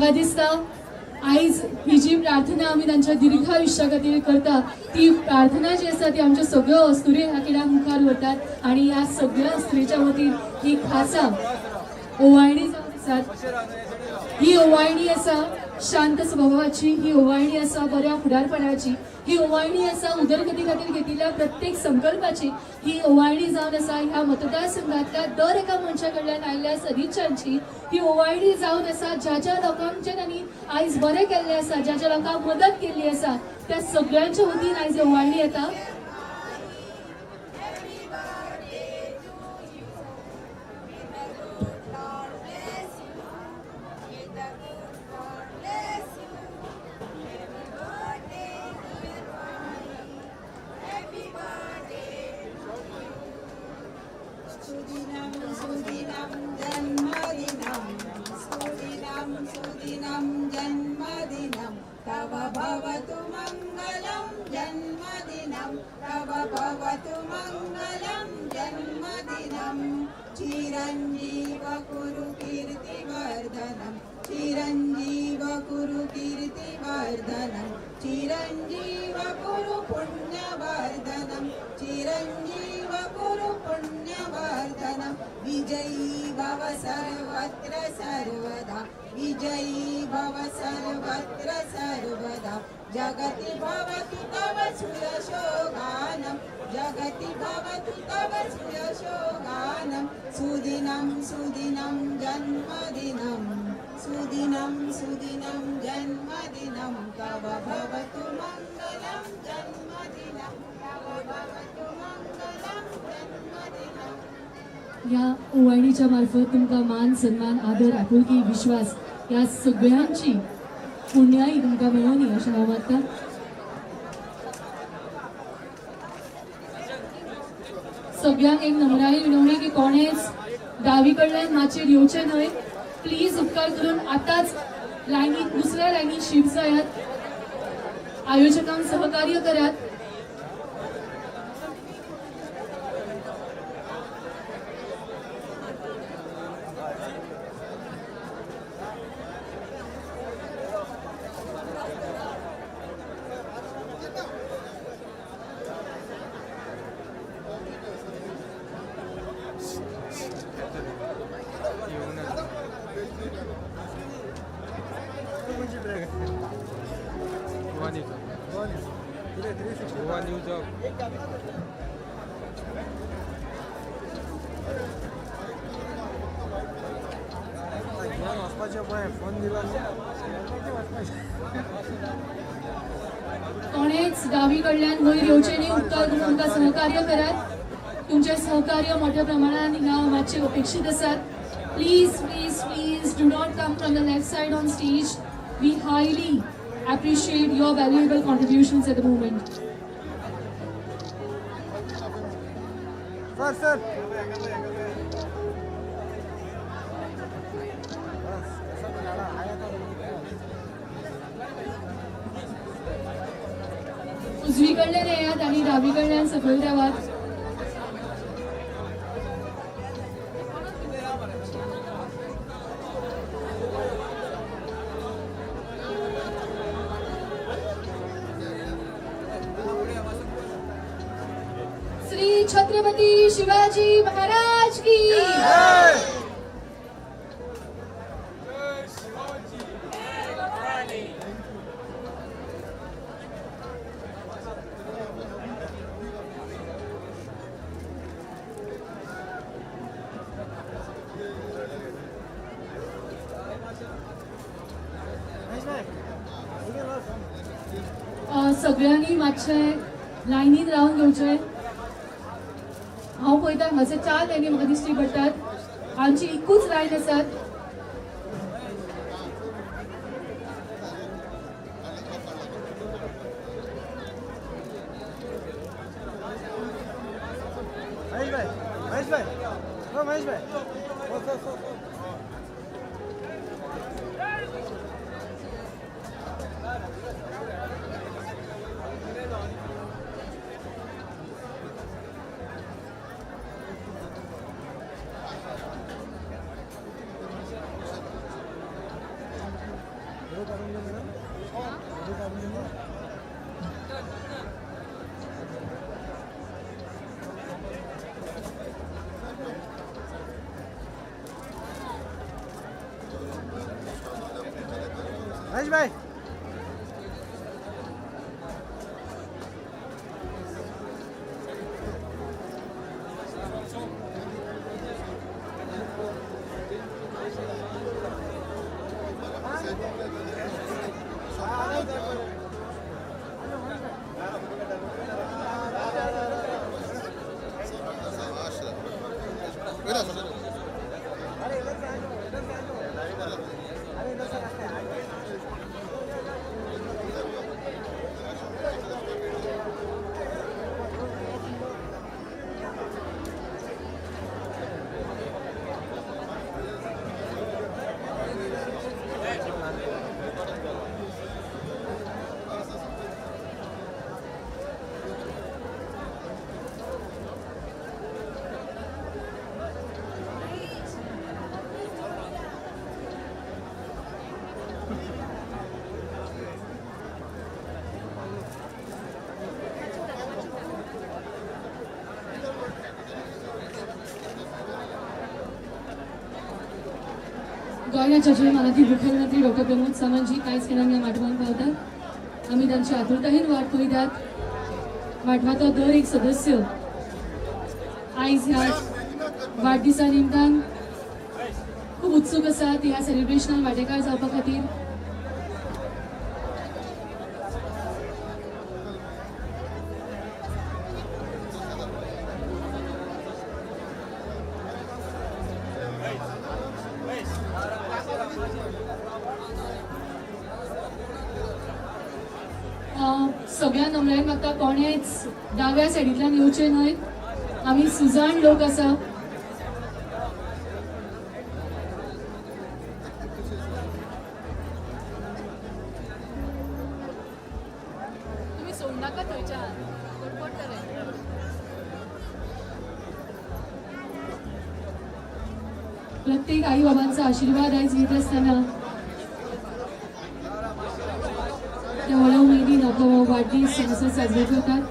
म्हाका दिसता आयज ही जी प्रार्थना आमी तांच्या दीर्घायुष्या खातीर करता ती प्रार्थना जी आसा ती आमच्यो सगळ्यो अस्तुरी ह्या खिणाक मुखार व्हरतात आनी ह्या सगळ्या अस्तुरीच्या वतीन ही खासा ओवाळणी जावन आसात. ही ओवाळणी आसा शांत स्वभावाची, ही ओवाळणी आसा बऱ्या फुडारपणाची, ही ओवाळणी आसा उदरगती खातीर घेतिल्ल्या प्रत्येक संकल्पाची, ही ओवाळणी जावन आसा ह्या मतदारसंघातल्या दर एका मनशा कडल्यान आयिल्ल्या सदिच्छांची, ही ओवाळणी जावन आसा ज्या ज्या लोकांचे तांणी आयज बरें केल्लें आसा, ज्या ज्या लोकांक मदत केल्ली आसा त्या सगळ्यांच्या वतीन आयज ओवाळणी येता. ह्या ओवाळणीच्या मार्फत तुमकां मान सन्मान आदर आपुलकी विश्वास ह्या सगळ्यांची पुण्याई तुमकां मेळोनी अशें हांव मानता. सगळ्यांक एक नम्राई विनवणी की कोणेच डावी कडल्यान माचयेर येवचें न्हय. प्लीज उपकार करून आतांच लायनीत दुसऱ्या लायनीत शिफ्ट जायात, आयोजकांक सहकार्य करात. कोणेच डावी कडल्यान वयर येवचें न्ही, उपकार करून तुमकां सहकार्य करात. तुमचें सहकार्य मोठ्या प्रमाणान ह्या मातशें अपेक्षीत आसात. Please please please do not come from the left side on stage. We highly appreciate your valuable contributions at the moment. Sir sir उजवीकडल्यान येयात आनी डावीकडल्यान सकयल देवात. श्री छत्रपती शिवाजी महाराज की जय. सगळ्यांनी मातशें लायनीन रावन घेवचें. हांव पळयता हांगासर चार लायनी म्हाका दिश्टी पडटात, आमची एकूच लायन आसात. महेश भाई गोंय राज्याचे मानादी मुखेलमंत्री डॉक्टर प्रमोद सावंतजी कांयच खिणांक ह्या माटवान पावतात. आमी तांची आतुरतायेन वाट पळयतात. माटवाचो दर एक सदस्य आयज ह्या वाडदिसा निमतान खूब उत्सूक आसात ह्या सेलिब्रेशनान वांटेकार जावपा खातीर. सगळ्या नमळायेन म्हाका कोणेच दाव्या सायडींतल्यान येवचें न्हय. आमी सुजाण लोक आसा. तुमी सोडनाका थंयच्यान गडबड जालें. प्रत्येक आई बाबांचा आशीर्वाद आयज घेत आसतना त्या व्हडा उमेदीन आपलो वाडदीस हांगासर साजरो करतात.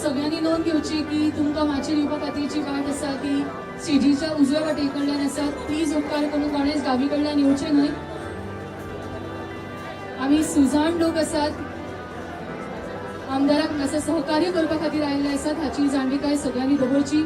सगळ्यांनी नोंद घेवची की तुमकां माचयेर येवपा खातीरची वाट आसा ती स्टेजीच्या उजव्या वाटे कडल्यान आसा. प्लीज उपकार करून कोणेच डावी कडल्यान येवचें न्हय. आमी सुजाण लोक आसात, आमदाराक हांगासर सहकार्य करपा खातीर आयिल्ले आसात हाची जाणविकाय सगळ्यांनी दवरची.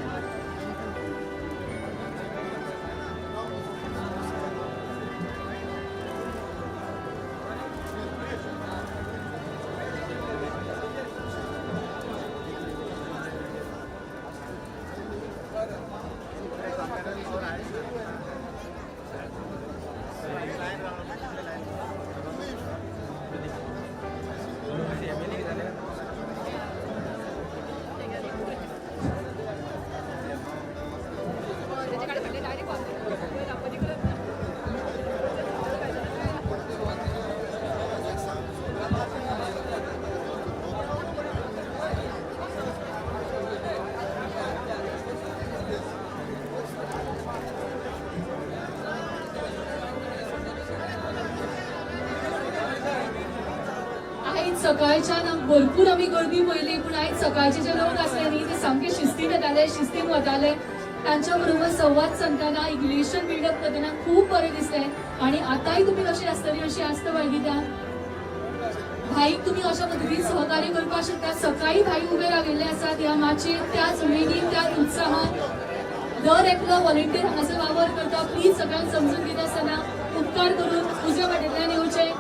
सकाळच्यान भरपूर आमी गर्दी पळयली, पूण आयज सकाळचे जे लोक आसले न्ही ते सामके शिस्तीन येताले, शिस्तीन वताले. तांच्या बरोबर संवाद सादतना, रिलेशन बिल्डअप करतना खूब बरें दिसलें. आनी आतांय तुमी अशी आसतली अशी आस्त बाळगिता. भाईक तुमी अशा पद्दतीन सहकार्य करपाक शकता. सकाळी भाई उबे राविल्ले आसात ह्या माचयेर, त्याच उमेदीन, त्याच उत्साहान. दर एकलो व्हॉलंटियर हांगासर वावर करता. प्लीज सगळ्यांक समजून घेता आसतना उपकार करून उजव्या वाटेंतल्यान येवचें.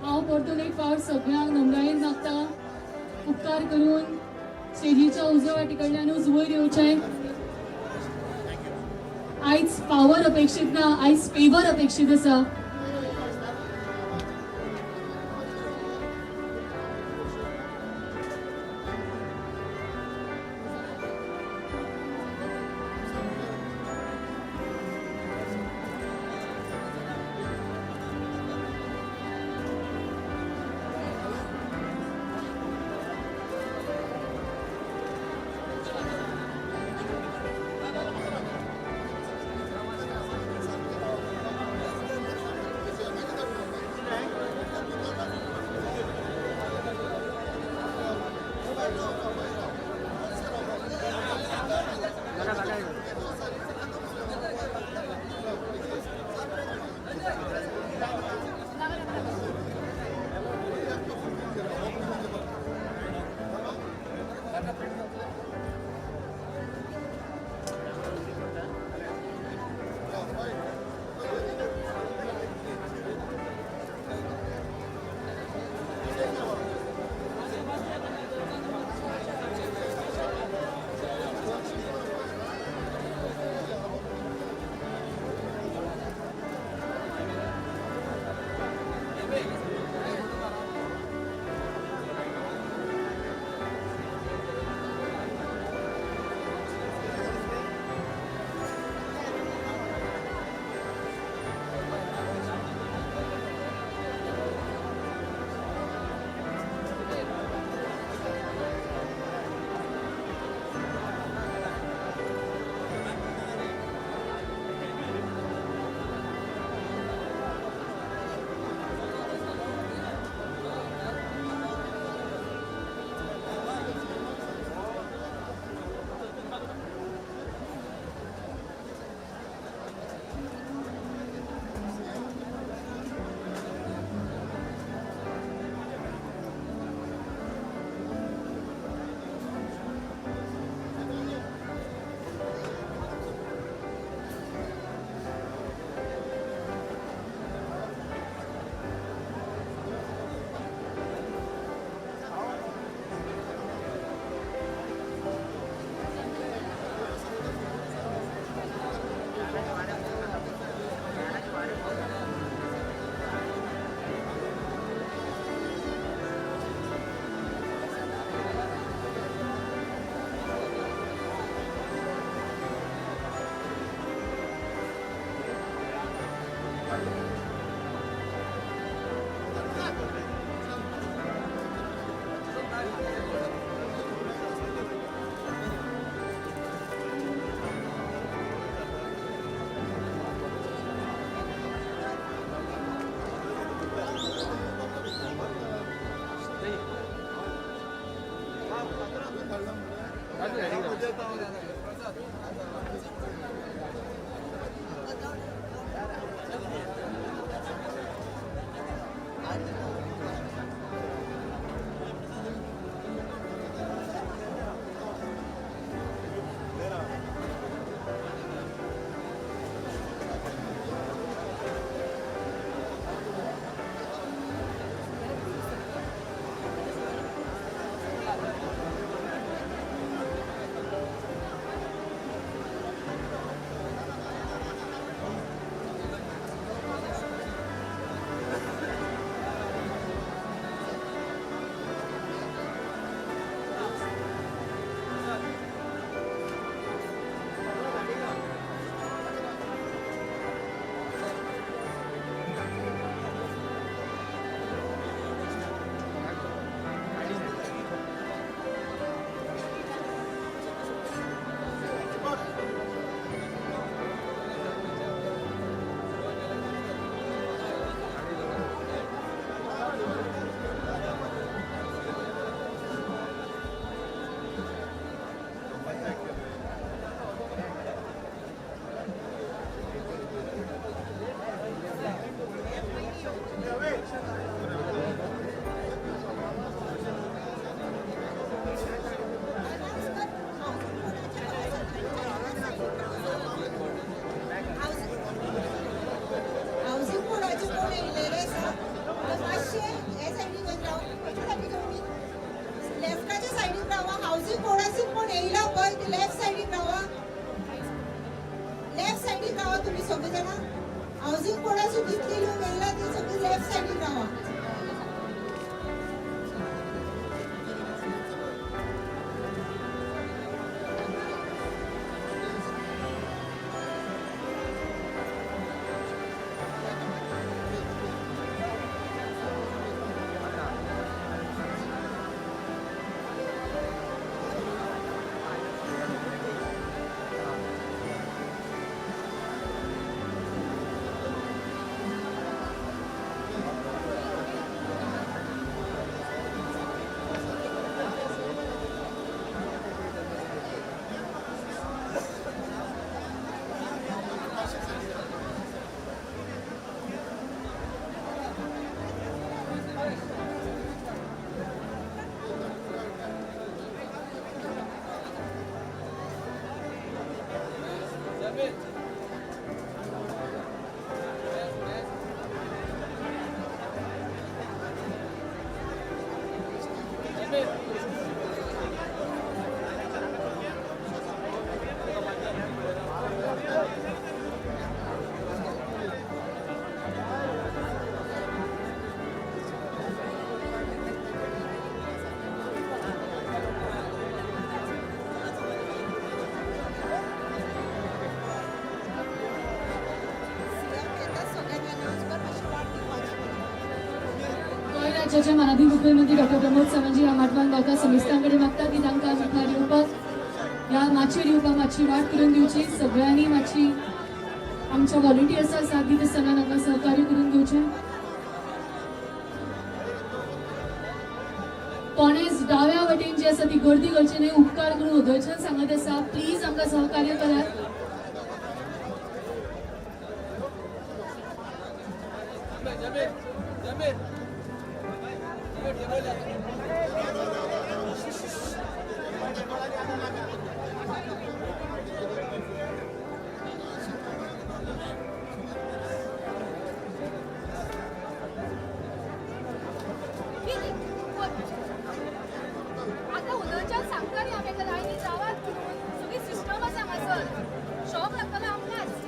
हांव परतून एक फावट सगळ्यांक नमळायेन मागता, उपकार करून स्टेजीच्या उजव्या वाटे कडल्यानूच वयर येवचें. आयज पावर अपेक्षीत ना, आयज फेवर अपेक्षीत आसा. राज्याचे मानादीक मुख्यमंत्री डॉक्टर प्रमोद सावंतजी ह्या माटवान गावता समिस्तांकडे मागता की तांकां मुखार येवपाक ह्या माचयेर येवपाक मातशी वाट करून दिवची. सगळ्यांनी मातशी आमच्या व्हॉलंटियर्सांक साथ दिता आसतना तांकां सहकार्य करून दिवचें. कोणेच डाव्या वटेन जी आसा ती गर्दी करची न्हय, उपकार करून उदयच्यान सांगत आसा, प्लीज आमकां सहकार्य करात. आता उदयच्यान सांगता न्ही आमी एका लायनी रावात म्हणून सगळी सिस्टम आसा हांगासर, शॉक लागतलो आमकांच.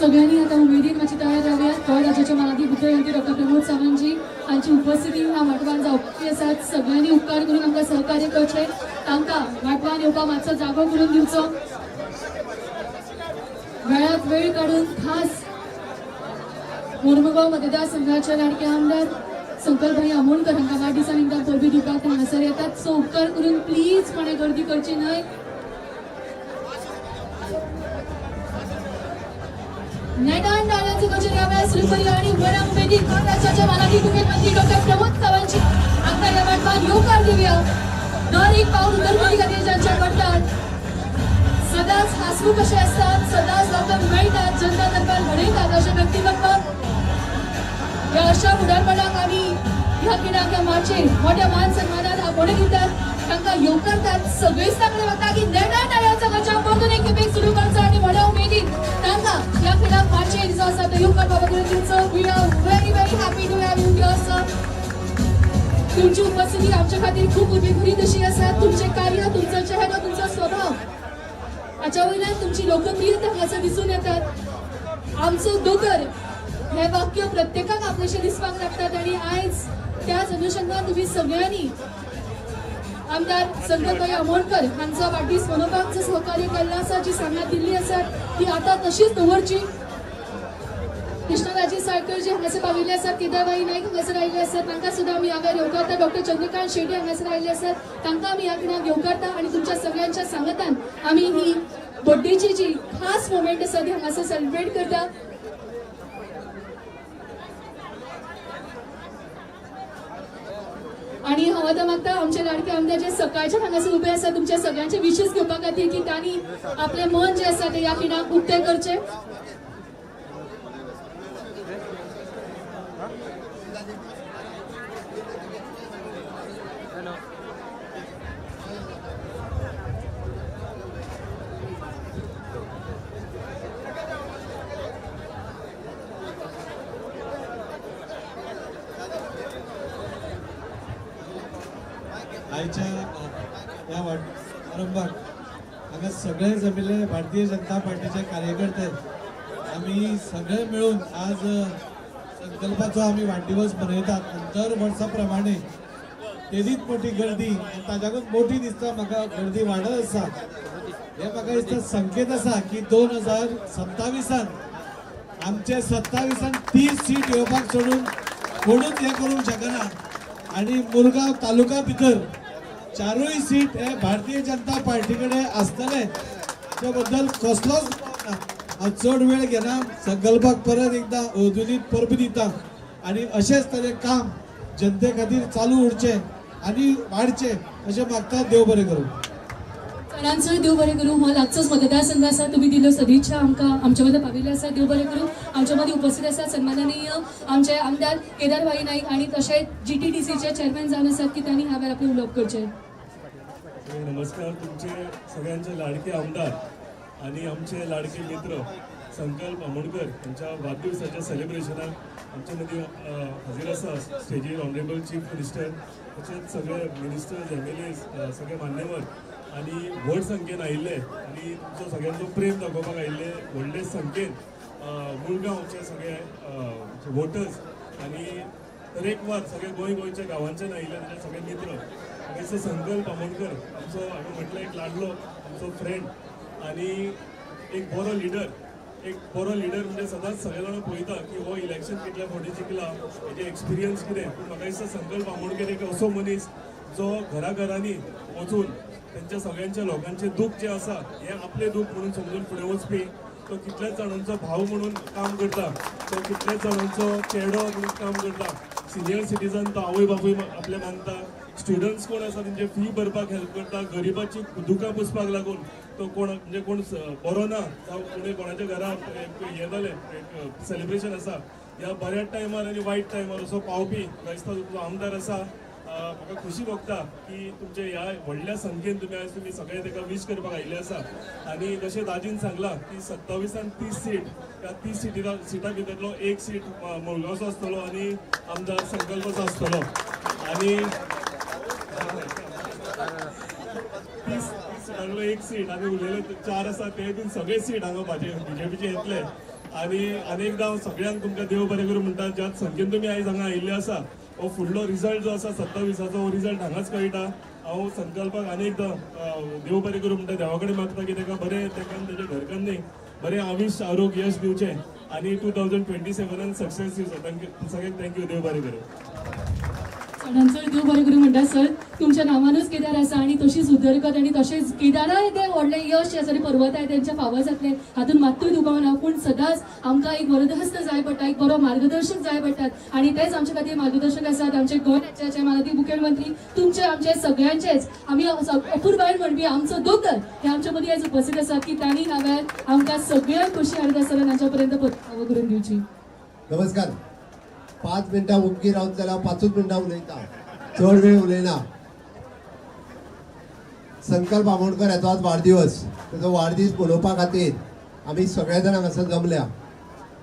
सगळ्यांनी आता उमेदीन मातशी तयार रावया. गोंय राज्याचे मानादी मुख्यमंत्री डॉक्टर प्रमोद सावंतजी हांची उपस्थिती ह्या माटवान जावपी आसात. सगळ्यांनी उपकार करून आमकां सहकार्य करचें. तांकां माटवान येवपाक मातसो जागो करून दिवचो. वेळात वेळ काडून खास मोरमुगांव मतदारसंघाचे लाडके आमदार संकल्पभाई आमोणकर हांकां वाडदिसा निमतान परबी दिवपाक हांगासर येतात. सो उपकार करून प्लीज कोणें गर्दी करची न्हय. नेटान टाळ्यांचो गजर ह्या वेळार सुरू करूया आनी व्हडा उमेदीन गोंय राज्याचे मानादी मुख्यमंत्री डॉक्टर प्रमोद सावंतजी हांकां ह्या वाटपान येवकार दिवया. दर एक पावल उदरगती खातीर ज्यांच्या कडल्यान सदांच हांसमुख अशे आसतात, सदांच लोकांक मेळटात, जनता दरबार घडयतात अशें व्यक्तिमत्व ह्या अशा फुडारपणाक आमी ह्या खिणाक ह्या माचयेर मोठ्या मान सन्मानान आपोवणें दितात, तांकां येवकारतात. सगळींच तांकां मागता की नेटान टाळयांचो गजर परतून एक खेपेक सुरू करचो आनी व्हडा उमेदीन तांकां ह्या खिणाक माचयेर जो आसा तो येवकार बाबा करून दिवचो. We are very very happy to have you here sir. तुमची उपस्थिती आमच्या खातीर खूब उमेदभरीत अशी आसा. तुमचें कार्य, तुमचो चेहरो, तुमचो स्वभाव हाच्या वयल्यान तुमची लोकप्रियता हांगासर दिसून येतात. आमचो दोतोर हें वाक्य प्रत्येकाक आपलेशें दिसपाक लागतात आनी आयज त्याच अनुशंगान तुमी सगळ्यांनी आमदार संकल्पभाई आमोणकर हांचो वाडदीस मनोवपाक जो सहकार्य केल्लो आसा, जी सांगात दिल्ली आसा ती आतां तशीच दवरची. कृष्णराजी साळकर जे हांगासर पाविल्ले आसात, केदारभाई नायक हांगासर आयिल्ले आसात, तांकां सुद्दां आमी ह्या वेळार येवकारता. डॉक्टर चंद्रकांत शेट्ये हांगासर आयिल्ले आसात, तांकां आमी ह्या खिणाक येवकारता आनी तुमच्या सगळ्यांच्या सांगातान आमी ही बड्डेची जी खास मोमेंट आसा ती हांगासर सेलिब्रेट करता. आणि हांव आतां मागता आमचे लाडके आमदार जे सकाळच्या हांगासर उबे आसा तुमच्या सगळ्यांचे विशीस घेवपा खातीर की तांणी आपलें मन जें आसा तें ह्या खिणाक उक्तें करचें. आयच्या ह्या आरंभाक हांगा सगळे जमिल्ले भारतीय जनता पार्टीचे कार्यकर्ते आमी सगळे मेळून आज संकल्पाचो आमी वाडदिवस मनयतात. आनी दर वर्सा प्रमाणे तेजीच मोठी गर्दी आनी ताच्याकून मोठी दिसता म्हाका गर्दी वाडत आसा. हे म्हाका दिसता संकेत आसा की 2027 आमचे 27 30 सीट येवपाक सोडून कोणूच हें करूंक शकना. आनी मुरगांव तालुका भितर 4 सीट हे भारतीय जनता पार्टी कडेन आसतले, त्या बद्दल कसलोच ना. हांव चड वेळ घेना. संकल्पाक परत एकदां अवधुनीत परबी दिता आनी अशेंच ताजें काम जनते खातीर चालू उरचें आनी वाडचें अशें मागता. देव बरें करूं. सरांचोय देव बरें करूं. हो लागचोच मतदारसंघ आसा, तुमी दिल्ल्यो सदिच्छा आमकां आमचे मदीं पाविल्ले आसा. देव बरें करूं. आमचे मदीं उपस्थित आसात सन्माननीय आमचे आमदार केदारभाई नाईक आनी तशेंच GTDCचे चेअरमॅन जावन आसात की तांणी ह्या वेळार आपलें उलोवप करचें. नमस्कार. तुमचे सगळ्यांचे लाडके आमदार आनी आमचे लाडके मित्र संकल्प आमोणकर यांच्या वाडदिवसाच्या सेलिब्रेशनाक आमचे मदीं हाजीर आसा स्टेजीर ऑनरेबल चीफ मिनिस्टर, तशेंच सगळे मिनिस्टर्स, MLAs, सगळे मान्यवर आनी व्हड संख्येन आयिल्ले आनी तुमचो सगळ्यांचो प्रेम दाखोवपाक आयिल्ले व्हडले संख्येन मुळगांवचे सगळे वोटर्स आनी तरेकवार सगळे गोंय गोंयच्या गांवांच्यान आयिल्ले आमचे सगळे मित्र. हांगासर संकल्प आमोणकर आमचो हांवें म्हटलें एक लाडलो आमचो फ्रेंड आनी एक बरो लिडर. एक बरो लिडर म्हणजे सदांच सगळे जाणां पळयता की हो इलेक्शन कितल्या फावटी जिखला, हेजे एक्सपिरियन्स कितें. पूण म्हाका दिसता संकल्प आमोणकर एक असो मनीस जो घराघरांनी वचून तेंच्या सगळ्यांच्या लोकांचें दूख जें आसा हें आपलें दूख म्हणून समजून फुडें वचपी, तो कितल्याच जाणांचो भाव म्हणून काम करता, तो कितल्याच जाणांचो चेडो म्हणून काम करता. सिनियर सिटीजन तो आवय बापूय आपले मानता, स्टुडंट्स कोण आसा तेंचे फी भरपाक हेल्प करता, गरिबाची दुकां पुसपाक लागून तो कोण म्हणजे कोण बरो ना जावं कोणी कोणाच्या घरा हें जालें एक सेलिब्रेशन आसा ह्या बऱ्या टायमार आनी वायट टायमार असो पावपी म्हाका दिसता तुमचो आमदार आसा. म्हाका खुशी भोगता की तुमचे ह्या व्हडल्या संख्येन तुमी आयज तुमी सगळे ताका वीश करपाक आयिल्ले आसा. आनी जशें दाजीन सांगलां की 27 30 सीट, ह्या 30 सिटां भितरलो एक सीट मुळगांवचो आसतलो आनी आमदार संकल्पाचो आसतलो. आनी 30 सिटांतलो एक सीट आनी उरलेले 4 आसा ते बीन सगळे सीट हांगा बीजेपीचे येतले. आनी अनेकदां सगळ्यांक तुमकां देव बरें करूं म्हणटा. ज्या संख्येन तुमी आयज हांगा आयिल्ले आसा हो फुडलो रिजल्ट जो आसा 27आचो हो रिजल्ट हांगाच कळटा. हांव संकल्पाक अनेकदां देव बरें करूं म्हणटा, देवा कडेन मागता की ताका बरें, ताका आनी ताच्या घरकान्नीक बरें आयुश्य आरोग्य यश दिवचें आनी 2027 सक्सेस दिवचो. Thank you सगळ्यांक, thank you, देव बरें करूं. चडान चड देव बरें करूं म्हणटा सर. तुमच्या नांवानूच केदार आसा आनी तशीच उदरगत आनी तशेंच केदाराय तें व्हडलें यश जें आसा आनी पर्वताय तेंच्या फावो जातलें हातूंत मात्तूय दुबाव ना. पूण सदांच आमकां एक वरदहस्त जाय पडटा, एक बरो मार्गदर्शक जाय पडटात आनी तेच आमचे खातीर मार्गदर्शक आसात आमचे गोंय राज्याचे माननीय मुख्यमंत्री, तुमचे आमचे सगळ्यांचेच आमी अपुरबायेन म्हणपी आमचो दोतोर हे आमच्या मदीं आयज उपस्थित आसात की तांणी ह्या वेळार आमकां सगळ्यांक खोशी हाडत आसतना तांच्या पर्यंत फावो करून दिवची. नमस्कार. 5 मिनटां उबगी रावन जाल्यार हांव 5 मिनटां उलयता, चड वेळ उलयना. संकल्प आमोणकर हाचो आज वाडदिवस. ताचो वाडदीस मनोवपा खातीर आमी सगळे जाण हांगासर जमल्या.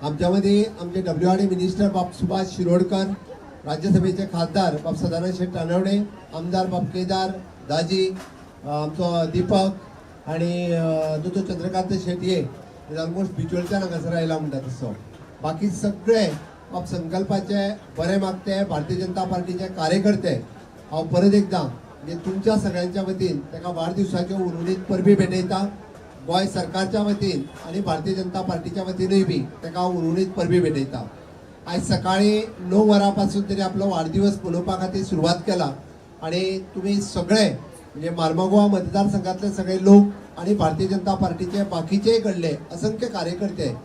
आमच्या मदीं आमचे WRD minister बाब सुभाष शिरोडकर, राज्यसभेचे खासदार बाब सदानंद शेट तानवडे, आमदार बाब केदार दाजी, आमचो दीपक आनी दोतोर चंद्रकांत शेटये ऑलमोस्ट बिचोलच्यान हांगासर आयला म्हणटा तसो. बाकी सगळे बाब संकल्पाचे बरे मागते भारतीय जनता पार्टीचे कार्यकर्ते. हांव परत एकदां म्हणजे तुमच्या सगळ्यांच्या वतीन ताका वाडदिवसाच्यो उर्वरीत परबी भेटयता. गोंय सरकारच्या वतीन आनी भारतीय जनता पार्टीच्या वतीनूय बी ताका हांव उर्वरीत परबी भेटयता. आयज सकाळी 9 वरां पासून तरी आपलो वाडदिवस मनोवपा खातीर सुरवात केला आनी तुमी सगळे म्हणजे मार्मागोवा मतदारसंघातले सगळे लोक आनी भारतीय जनता पार्टीचे बाकीचेय कडले असंख्य कार्यकर्ते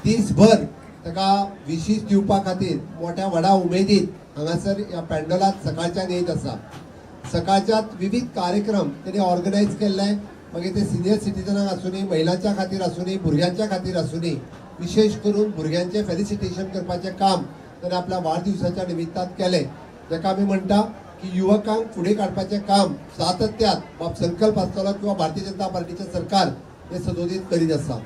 दीसभर ताका विशीस दिवपा खातीर मोठ्या व्हडा उमेदीन हांगासर ह्या पेंडोलांत सकाळच्यान येयत आसा. सकाळच्यात विविध कार्यक्रम तेणी ऑर्गनायज केल्ले, मागीर ते सिनियर सिटीजनांक आसुनी, महिलांच्या खातीर आसुनी, भुरग्यांच्या खातीर आसुनी. विशेष करून भुरग्यांचें फेलिसिटेशन करपाचें काम ताणें आपल्या वाडदिवसाच्या निमित्तान केलें, जाका आमी म्हणटा की युवकांक फुडें काडपाचें काम सातत्यात बाब संकल्प आसतलो किंवा भारतीय जनता पार्टीचें सरकार हें सदोदीत करीत आसा.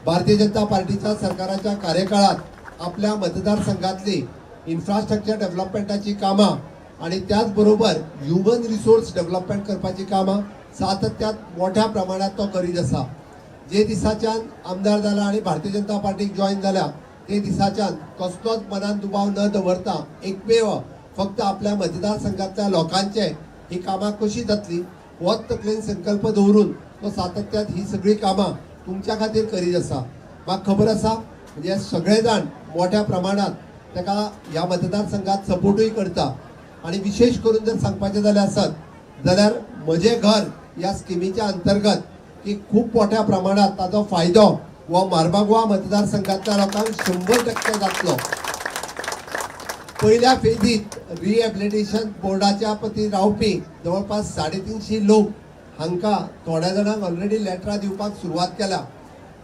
भारतीय जनता पार्टीच्या सरकाराच्या कार्यकाळात आपल्या मतदारसंघातली इन्फ्रास्ट्रक्चर डेव्हलपमेंटाची कामां आनी त्याच बरोबर ह्युमन रिसोर्स डेव्हलपमेंट करपाची कामां सातत्यात मोठ्या प्रमाणात तो करीत आसा. जे दिसाच्यान आमदार जाला आनी भारतीय जनता पार्टीक जॉयन जाल्या ते दिसाच्यान कसलोच मनान दुबाव न दवरता एकमेव फक्त आपल्या मतदारसंघातल्या लोकांचे ही कामां कशी जातली होच तकलेन संकल्प दवरून तो सातत्यात ही सगळी कामां तुमच्या खातीर करीत आसा. म्हाका खबर आसा म्हणजे सगळे जाण मोठ्या प्रमाणात ताका ह्या मतदारसंघात सपोर्टूय करता. आनी विशेष करून जर सांगपाचें जाल्यार आसत जाल्यार म्हजें घर ह्या स्किमीच्या अंतर्गत की खूब मोठ्या प्रमाणात ताचो फायदो हो मार्मागोवा मतदारसंघातल्या लोकांक 100% जातलो. पयल्या फेजीत रिहॅबिलिटेशन बोर्डाच्या वतीन रावपी जवळपास 350 लोक हांकां थोड्या जाणांक ऑलरेडी लेटरां दिवपाक सुरवात केल्या.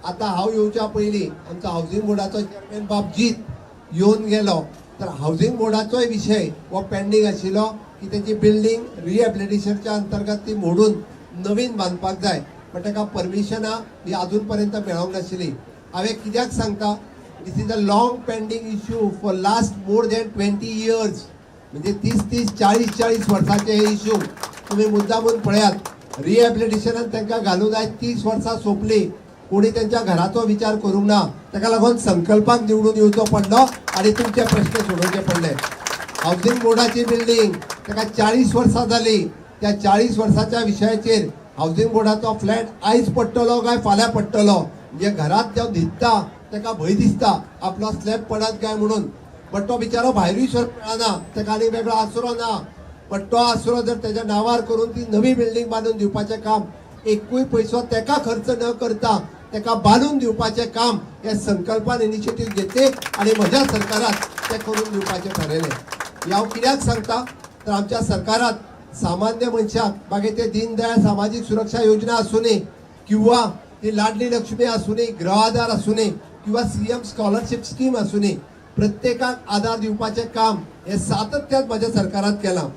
आतां हांव येवच्या पयलीं आमचो हावजींग बोर्डाचो चेअरमॅन बाब जीत येवन गेलो, तर हावजींग बोर्डाचोय विशय हो पेंडींग आशिल्लो की तेची बिल्डींग रिहॅबिलिटेशनच्या अंतर्गत ती मोडून नवीन बांदपाक जाय, पण ताका परमिशनां ही अजून पर्यंत मेळोंक नाशिल्ली. हांवें कित्याक सांगता, this is a long pending issue for last more than 20 years. म्हणजे 30-30, 40-40 वर्सांचे हे इश्यू तुमी मुद्दामून पळयात. रिहॅबिलिटेशनान तांकां घालून आयज 30 वर्सां सोंपली, कोणी त्यांच्या घराचो विचार करूंक ना. ताका लागून संकल्पाक निवडून येवचो पडलो आनी तुमचे प्रश्न सोडोवचे पडले. हावजींग बोर्डाची बिल्डींग ताका 40 वर्सां जाली, त्या 40 वर्साच्या विशयाचेर हावजींग बोर्डाचो फ्लॅट आयज पडटलो काय फाल्यां पडटलो, म्हणजे घरात जो न्हिदता ताका भंय दिसता आपलो स्लॅब पडत काय म्हणून, बट तो बिचारो भायरूय सर मेळना, ताका आनी वेगळो आसरो ना. पण तो आसरो जर तेज्या नांवार करून ती नवी बिल्डींग बांदून दिवपाचें काम एकूय पयसो तेका खर्च न करता तेका बांदून दिवपाचें काम हे संकल्पान इनिशिएटीव घेतली आनी म्हज्या सरकारात तें करून दिवपाचें थारायलें. हें हांव कित्याक सांगता तर आमच्या सरकारात सामान्य मनशाक मागीर ते दीनदयाळ सामाजीक सुरक्षा योजना आसूं किंवा ती लाडली लक्ष्मी आसूं, गृह आधार आसूं किंवा CM scholarship scheme आसूं, प्रत्येकाक आधार दिवपाचें काम हें सातत्यान म्हज्या सरकारात केलां.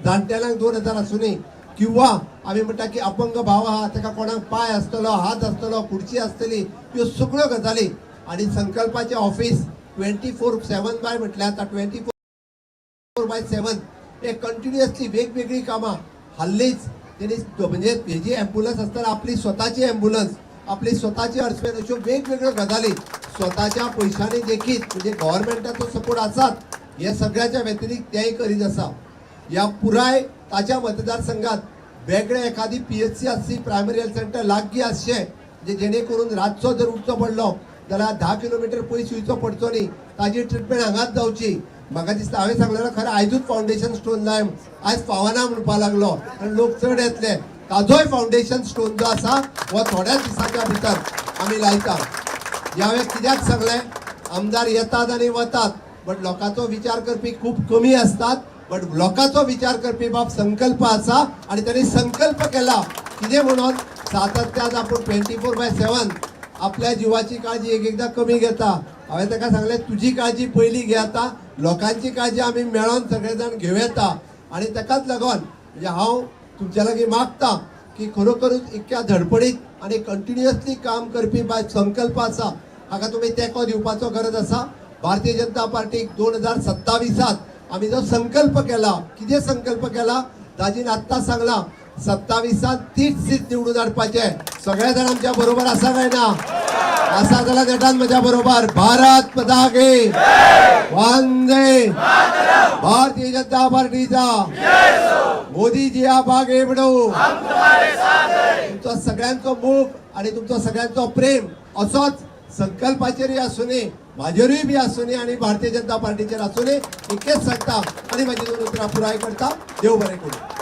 जाणटेल्यांक 2000 आसूं किंवा आमी म्हणटा की अपंग भाव आहा ताका कोणाक पांय आसतलो, हात आसतलो, खुर्ची आसतली, ह्यो सगळ्यो गजाली. आनी संकल्पाचें ऑफिस 24/7 बाय म्हटल्यार आतां 24/7 हे कंटिन्युअसली वेगवेगळी कामां. हल्लीच तेणी म्हणजे हेजी एम्बुलन्स आसतना आपली स्वताची एम्बुलन्स आपली स्वताची अर्सवेन अश्यो वेगवेगळ्यो गजाली स्वताच्या पयशांनी देखीत म्हणजे गव्हर्मेंटाचो सपोर्ट आसात हे सगळ्याच्या व्यतिरिक्त तेय करीत आसा. ह्या पुराय ताच्या मतदारसंघात वेगळे एखादी PHC आसची, प्रायमरी हेल्थ सेंटर लागीं आसचें, म्हणजे जेणे करून रातचो जर उठचो पडलो जाल्यार 10 किलोमिटर पयस वयचो पडचो न्ही, ताजी ट्रिटमेंट हांगाच जावची. म्हाका दिसता हांवें सांगलेलें खरें, आयजूच फावंडेशन स्टोन लाय, आयज फावना म्हणपाक लागलो आनी लोक चड येतले. ताजोय फावंडेशन स्टोन जो आसा हो थोड्याच दिसाच्या भितर आमी लायता. हें हांवें कित्याक सांगलें, आमदार येतात आनी वतात बट लोकांचो विचार करपी खूब कमी आसतात, बट लोकांचो विचार करपी बाब संकल्प आसा आनी तांणी संकल्प केला कितें म्हणून सातत्यान आपूण 24/7 आपल्या जिवाची काळजी एक एकदां कमी घेता. हांवें ताका सांगलें तुजी काळजी पयली घे, आतां लोकांची काळजी आमी मेळोन सगळे जाण घेवं येता. आनी ताकाच लागून म्हणजे हांव तुमच्या लागीं मागता की खरोखरूच इतक्या धडपडीत आनी कंटिन्युअसली काम करपी बाय संकल्प आसा हाका तुमी तेंको दिवपाचो गरज आसा. भारतीय जनता पार्टीक 2027 आमी जो संकल्प केला, कितें संकल्प केला दाजीन आत्तां सांगला, 27 30 सीट निवडून हाडपाचे. सगळे जाण आमच्या बरोबर आसा काय ना? आसा जाल्यार नेटान म्हज्या बरोबर भारत माता की वंदे भारतीय जनता पार्टीचा, मोदीजी आप आगे बढ़ो. तुमचो सगळ्यांचो मोग आणि तुमचो सगळ्यांचो प्रेम असोच संकल्पाचेरूय आसूनी, म्हाजेरूय बी आसूनी आणि भारतीय जनता पार्टीचेर आसूनी, इतकेच सांगता आणि म्हाजी दोन उतरां पुराय करता. देव बरें करूं.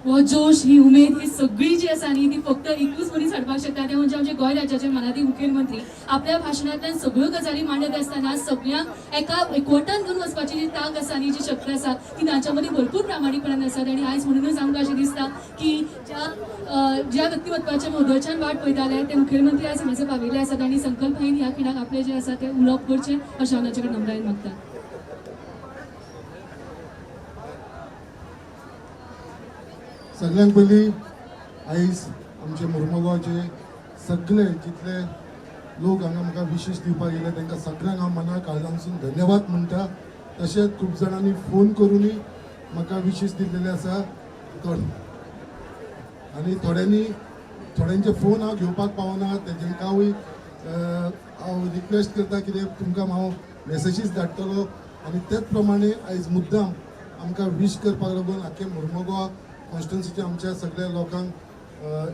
हो जोश, ही उमेद, ही सगळी जी आसा न्ही ती फक्त एकूच मनीस हाडपाक शकता, ते म्हणजे आमचे गोंय राज्याचे मानादीक मुखेलमंत्री. आपल्या भाशणांतल्यान सगळ्यो गजाली मांडत आसतना सगळ्यांक एका एकवटान घेवन वचपाची जी तांक आसा न्ही, जी शक्त आसा ती तांच्या मदीं भरपूर प्रामाणीकपणान आसा. आनी आयज म्हणूनच आमकां अशें दिसता की ज्या ज्या व्यक्तिमत्वाच्या उदयच्यान वाट पळयताले ते मुखेलमंत्री आयज हांगासर पाविल्ले आसात आनी संकल्प भाईन ह्या खिणाक आपले जे आसा ते उलोवप करचें अशें हांव तांचे कडेन नम्रायेन मागता. सगळ्यांत पयलीं आयज आमचे मुर्मुगांवचे सगळे जितले लोक हांगा म्हाका विशेश दिवपाक येयले तांकां सगळ्यांक हांव मना काळजांसून धन्यवाद म्हणटा. तशेंच खूब जाणांनी फोन करूनय म्हाका विशेश दिल्लेले आसा आनी थोड्यांनी थोड्यांचे फोन हांव घेवपाक पावना, तेंकांय हांव रिक्वेस्ट करता कितें तुमकां हांव मॅसेजीस धाडटलो. आनी तेच प्रमाणे आयज मुद्दाम आमकां वीश करपाक लागून आख्खे मुर्मुगांव कॉन्स्टिट्युन्सीच्या आमच्या सगळ्या लोकांक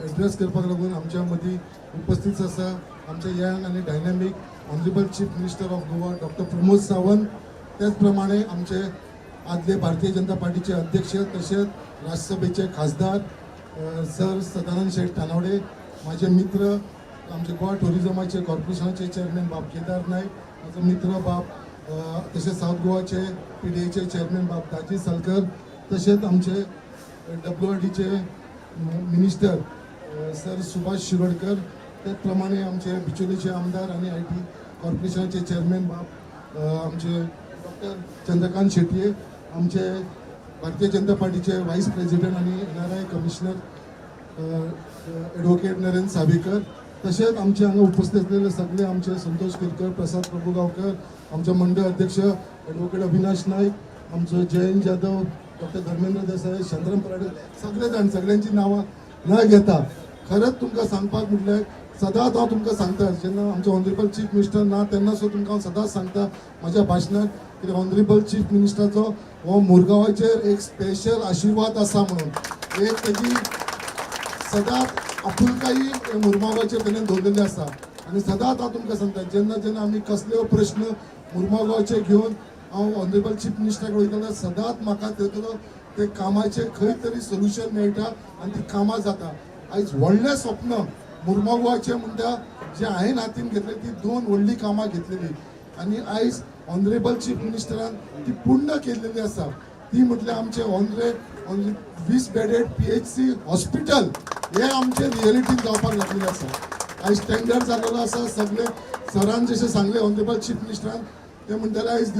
एड्रेस करपाक लागून आमच्या मदीं उपस्थित आसा आमचे यंग आनी dynamic honourable chief minister of Goa doctor Pramod Sawant. त्याच प्रमाणे आमचे आदले भारतीय जनता पार्टीचे अध्यक्ष तशेंच राज्यसभेचे खासदार सर सदानंद शेठ तानावडे, माझे मित्र आमचे गोवा टुरिजमाचे कॉर्पोरेशनाचे चेअरमॅन बाब केदार नायक, म्हाजो मित्र बाब तशेंच सावथ गोवाचे PDAचे चेअरमॅन बाब दाजी सालकर, तशेंच आमचे WRDचे मिनिस्टर सर सुभाष शिरोडकर, त्याच प्रमाणे आमचे बिचोलीचे आमदार आनी IT कॉर्पोरेशनाचे चेअरमॅन बाब आमचे डॉक्टर चंद्रकांत शेटये, आमचे भारतीय जनता पार्टीचे व्हायस प्रेसिडेंट आनी NRI commissioner advocate Narendra Savekar, तशेंच आमचे हांगा उपस्थित असलेले सगळे आमचे संतोष केरकर, प्रसाद प्रभुगांवकर, आमचे मंडळ अध्यक्ष एडवोकेट अविनाश नाईक, आमचो जयंत जाधव, डॉक्टर धर्मेंद्र देसाय, चंद्रम पराडे, सगळे जाण सगळ्यांची नांवां न घेता खरंच तुमकां सांगपाक म्हटल्यार सदांच हांव तुमकां सांगता, जेन्ना आमचो ऑनरेबल चीफ मिनिस्टर ना तेन्ना सुद्दां तुमकां हांव सदांच सांगता म्हाज्या भाशणांत की ऑनरेबल चीफ मिनिस्टराचो हो मुरगांवाचेर एक स्पेशल आशिर्वाद आसा म्हणून, एक तेजी सदांच आपुलकाई मुरमागांवचेर तेणें दवरलेली आसा. आनी सदांच हांव तुमकां सांगता जेन्ना जेन्ना आमी कसल्यो प्रश्न मुरमागांवचे घेवन हांव ऑनरेबल चीफ मिनिस्टरा कडेन वयता जाल्यार सदांच म्हाका तेतलो ते कामाचें खंय तरी सोल्युशन मेळटा आनी ती कामां जाता. आयज व्हडलें स्वप्न मुरमागांवचें म्हणटा जें हांवें हातीन घेतलें ती दोन व्हडलीं कामां घेतलेली आनी आयज ऑनरेबल चीफ मिनिस्टरान ती पूर्ण केलेली आसा. ती म्हटल्यार आमचें ऑनरे 20 बेडेड PHC hospital हे आमचे रियलिटीन जावपाक लागलेलें आसा. आयज टेंडर जालेलो आसा, सगळे सरान जशें सांगलें ऑनरेबल चीफ मिनिस्टरान ते म्हणटाले आयज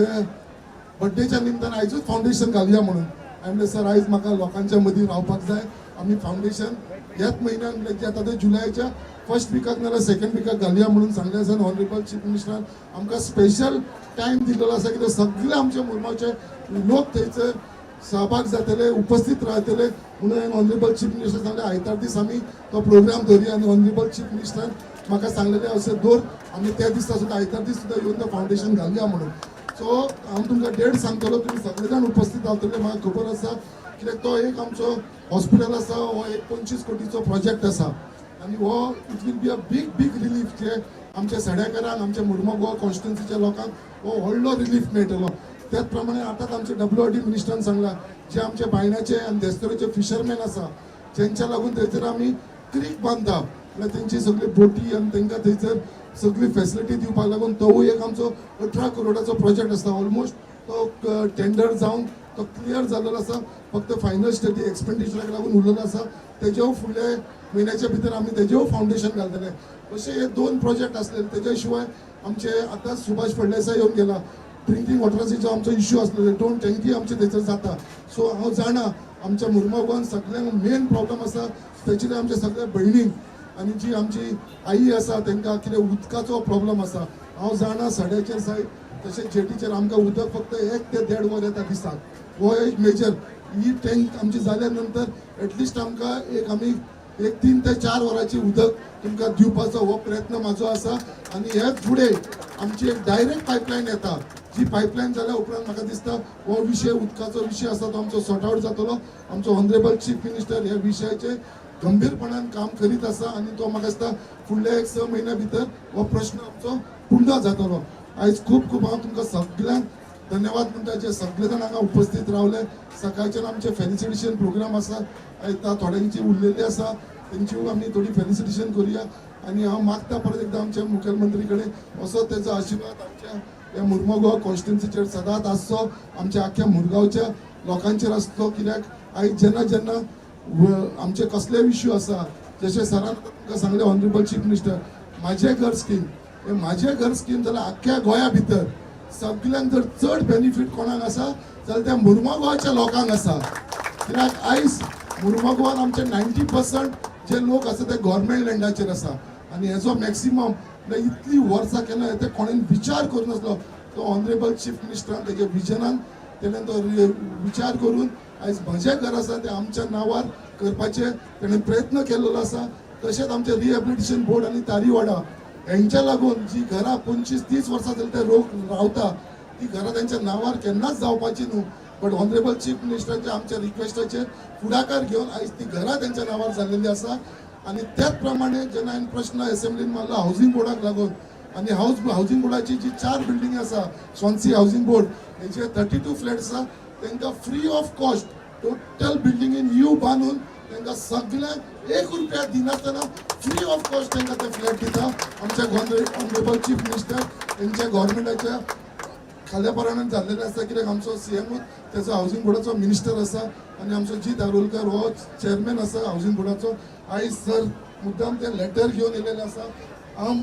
बड्डेच्या निमतान आयजूच फावंडेशन घालया म्हणून. हांवें म्हणलें सर आयज म्हाका लोकांच्या मदीं रावपाक जाय, आमी फावंडेशन ह्याच म्हयन्यान म्हणजे जे आतां ते जुलयाच्या फर्स्ट विकाक नाल्यार सेकंड विकाक घालया म्हणून सांगलें आसा. ऑनरेबल चीफ मिनिस्टरान आमकां स्पेशल टायम दिल्लो आसा कित्याक सगळे आमचे मुरगांवचे लोक थंयसर सहभाग जातले, उपस्थित रावतले म्हणून हांवें ऑनरेबल चीफ मिनिस्टर सांगलें आयतार दीस आमी तो प्रोग्राम दवरुया. आनी ऑनरेबल चीफ मिनिस्टरान म्हाका सांगलेलें अशें दवर, आमी त्या दिसा सुद्दां आयतार दीस सुद्दां येवन तो फावंडेशन घालया म्हणून. सो हांव तुमकां डेट सांगतलो, तुमी सगळे जाण उपस्थित रावतले म्हाका खबर आसा, कित्याक तो एक आमचो हॉस्पिटल आसा, हो एक 25 कोटीचो प्रोजेक्ट आसा आनी हो it will be a big big relief जे आमच्या सड्याकारांक, आमच्या मुरगांव गोवा कॉन्स्टिट्युन्सीच्या लोकांक हो व्हडलो रिलीफ मेळटलो. त्याच प्रमाणे आतांच आमचे WRD मिनिस्टरान सांगलां जे आमचे बायणाचे आनी देस्तोरेचे फिशरमॅन आसा जेंच्या लागून थंयसर आमी क्रीक बांदता, म्हळ्यार तेंची सगळी बोटी आनी तेंकां थंयसर सगळी फेसिलिटी दिवपाक लागून तोवूय एक आमचो 18 करोडाचो प्रोजेक्ट आसा. ऑलमोस्ट तो टेंडर जावन तो क्लियर जाल्लो आसा, फक्त फायनल स्टेजी एक्सपेंडिचराक लागून उरलेलो आसा. तेजेव फुडल्या म्हयन्याच्या भितर आमी तेजेव फावंडेशन घालतले. अशे हे 2 प्रोजेक्ट आसले. तेज्या शिवाय आमचे आतांच सुभाष फळदेसाय येवन गेला, ड्रिंकींग वॉटराचो जो आमचो इश्यू आसलो 2 टँकी आमचे थंयसर जाता. सो हांव जाणा आमच्या मुरगांव गोवान सगळ्यांक मेन प्रॉब्लम आसा, स्पेशली आमच्या सगळ्या भयणींक आनी जी आमची आई आसा तांकां कितें उदकाचो प्रॉब्लम आसा. हांव जाणा सड्याचेर सायड तशेंच जेटीचेर आमकां उदक फक्त 1 ते 1.5 वर येता दिसाक, हो एक मेजर. ही टँक आमची जाल्या नंतर एटलिस्ट आमकां एक आमी एक 3 ते 4 वरांची उदक तुमकां दिवपाचो हो प्रयत्न म्हाजो आसा. आनी हे फुडें आमची एक डायरेक्ट पायपलायन येता, जी पायपलायन जाल्या उपरांत म्हाका दिसता हो विशय उदकाचो विशय आसा तो आमचो सॉर्ट आवट जातलो. आमचो ऑनरेबल चीफ मिनिस्टर ह्या विशयाचेर गंभीरपणान काम करीत आसा आनी तो म्हाका दिसता फुडल्या एक 6 म्हयन्या भितर हो प्रश्न आमचो पूर्ण जातलो. आयज खूब खूब हांव तुमकां सगळ्यांक धन्यवाद म्हणटा जे सगळे जाण हांगा उपस्थित रावले. सकाळच्यान आमचे फेलिसिटेशन प्रोग्राम आसा, आतां थोड्यांची उरलेली आसा तेंची आमी थोडी फेलिसिटेशन करुया. आनी हांव मागता परत एकदां आमच्या मुखेलमंत्री कडेन असो तेजो आशिर्वाद आमच्या ह्या मुरगांव गोवा कॉन्स्टिट्युन्सीचेर सदांच आसचो, आमच्या आख्ख्या मुरगांवच्या लोकांचेर आसचो. कित्याक आयज जेन्ना जेन्ना आमचे कसले इश्यू आसा, जशें सरान तुमकां सांगलें ऑनरेबल चीफ मिनिस्टर म्हाजें घर स्कीम, हे म्हाजें घर स्कीम जाल्यार आख्ख्या गोंया भितर सगळ्यांक जर चड बेनिफीट कोणाक आसा जाल्यार त्या मुरगांव गोवाच्या लोकांक आसा. कित्याक आयज मुरगांव गोवान आमचे 90% जे लोक आसा ते गव्हर्मेंट लँडाचेर आसा आनी हेजो मॅक्सिमम म्हळ्यार इतली वर्सां केन्ना ते कोणेन विचार करूं नासलो तो ऑनरेबल चीफ मिनिस्टरान तेज्या विजनान तेणें तो विचार करून आयज म्हजें घर आसा तें आमच्या नांवार करपाचें तेणें प्रयत्न केल्लो आसा. तशेंच आमचें रिहेबिलिटेशन बोर्ड आनी तारीवाडा हेंच्या लागून जी घरां 25-30 वर्सां जाली ते लोक रावता ती घरां तेंच्या नांवार केन्नाच जावपाची न्हू, बट ऑनरेबल चीफ मिनिस्टरांच्या आमच्या रिक्वेस्टाचेर फुडाकार घेवन आयज ती घरां तेंच्या नांवार जाल्लेली आसा. आनी त्याच प्रमाणे जेन्ना हांवें प्रश्न एसेंब्लीन मारलो हावजींग बोर्डाक लागून आनी हावजींग बोर्डाची जी 4 बिल्डिंगी आसा स्वानसी हावजींग बोर्ड हेचे 32 फ्लॅट्स आसा तांकां फ्री ऑफ कॉस्ट टोटल बिल्डिंगेन न्यू बांदून तांकां सगळ्यांक 1 रुपया दिनासतना फ्री ऑफ कॉस्ट तांकां ते फ्लॅट दिता. आमच्या ऑनरेबल चीफ मिनिस्टर तेंच्या गव्हर्मेंटाच्या खाल्यापराणान जाल्लेलें आसा, कित्याक आमचो CM तेजो हावजींग बोर्डाचो मिनिस्टर आसा आनी आमचो जीत आरोलकर हो चेअरमॅन आसा हावजींग बोर्डाचो. आयज सर मुद्दाम ते लेटर घेवन येयलेले आसा. हांव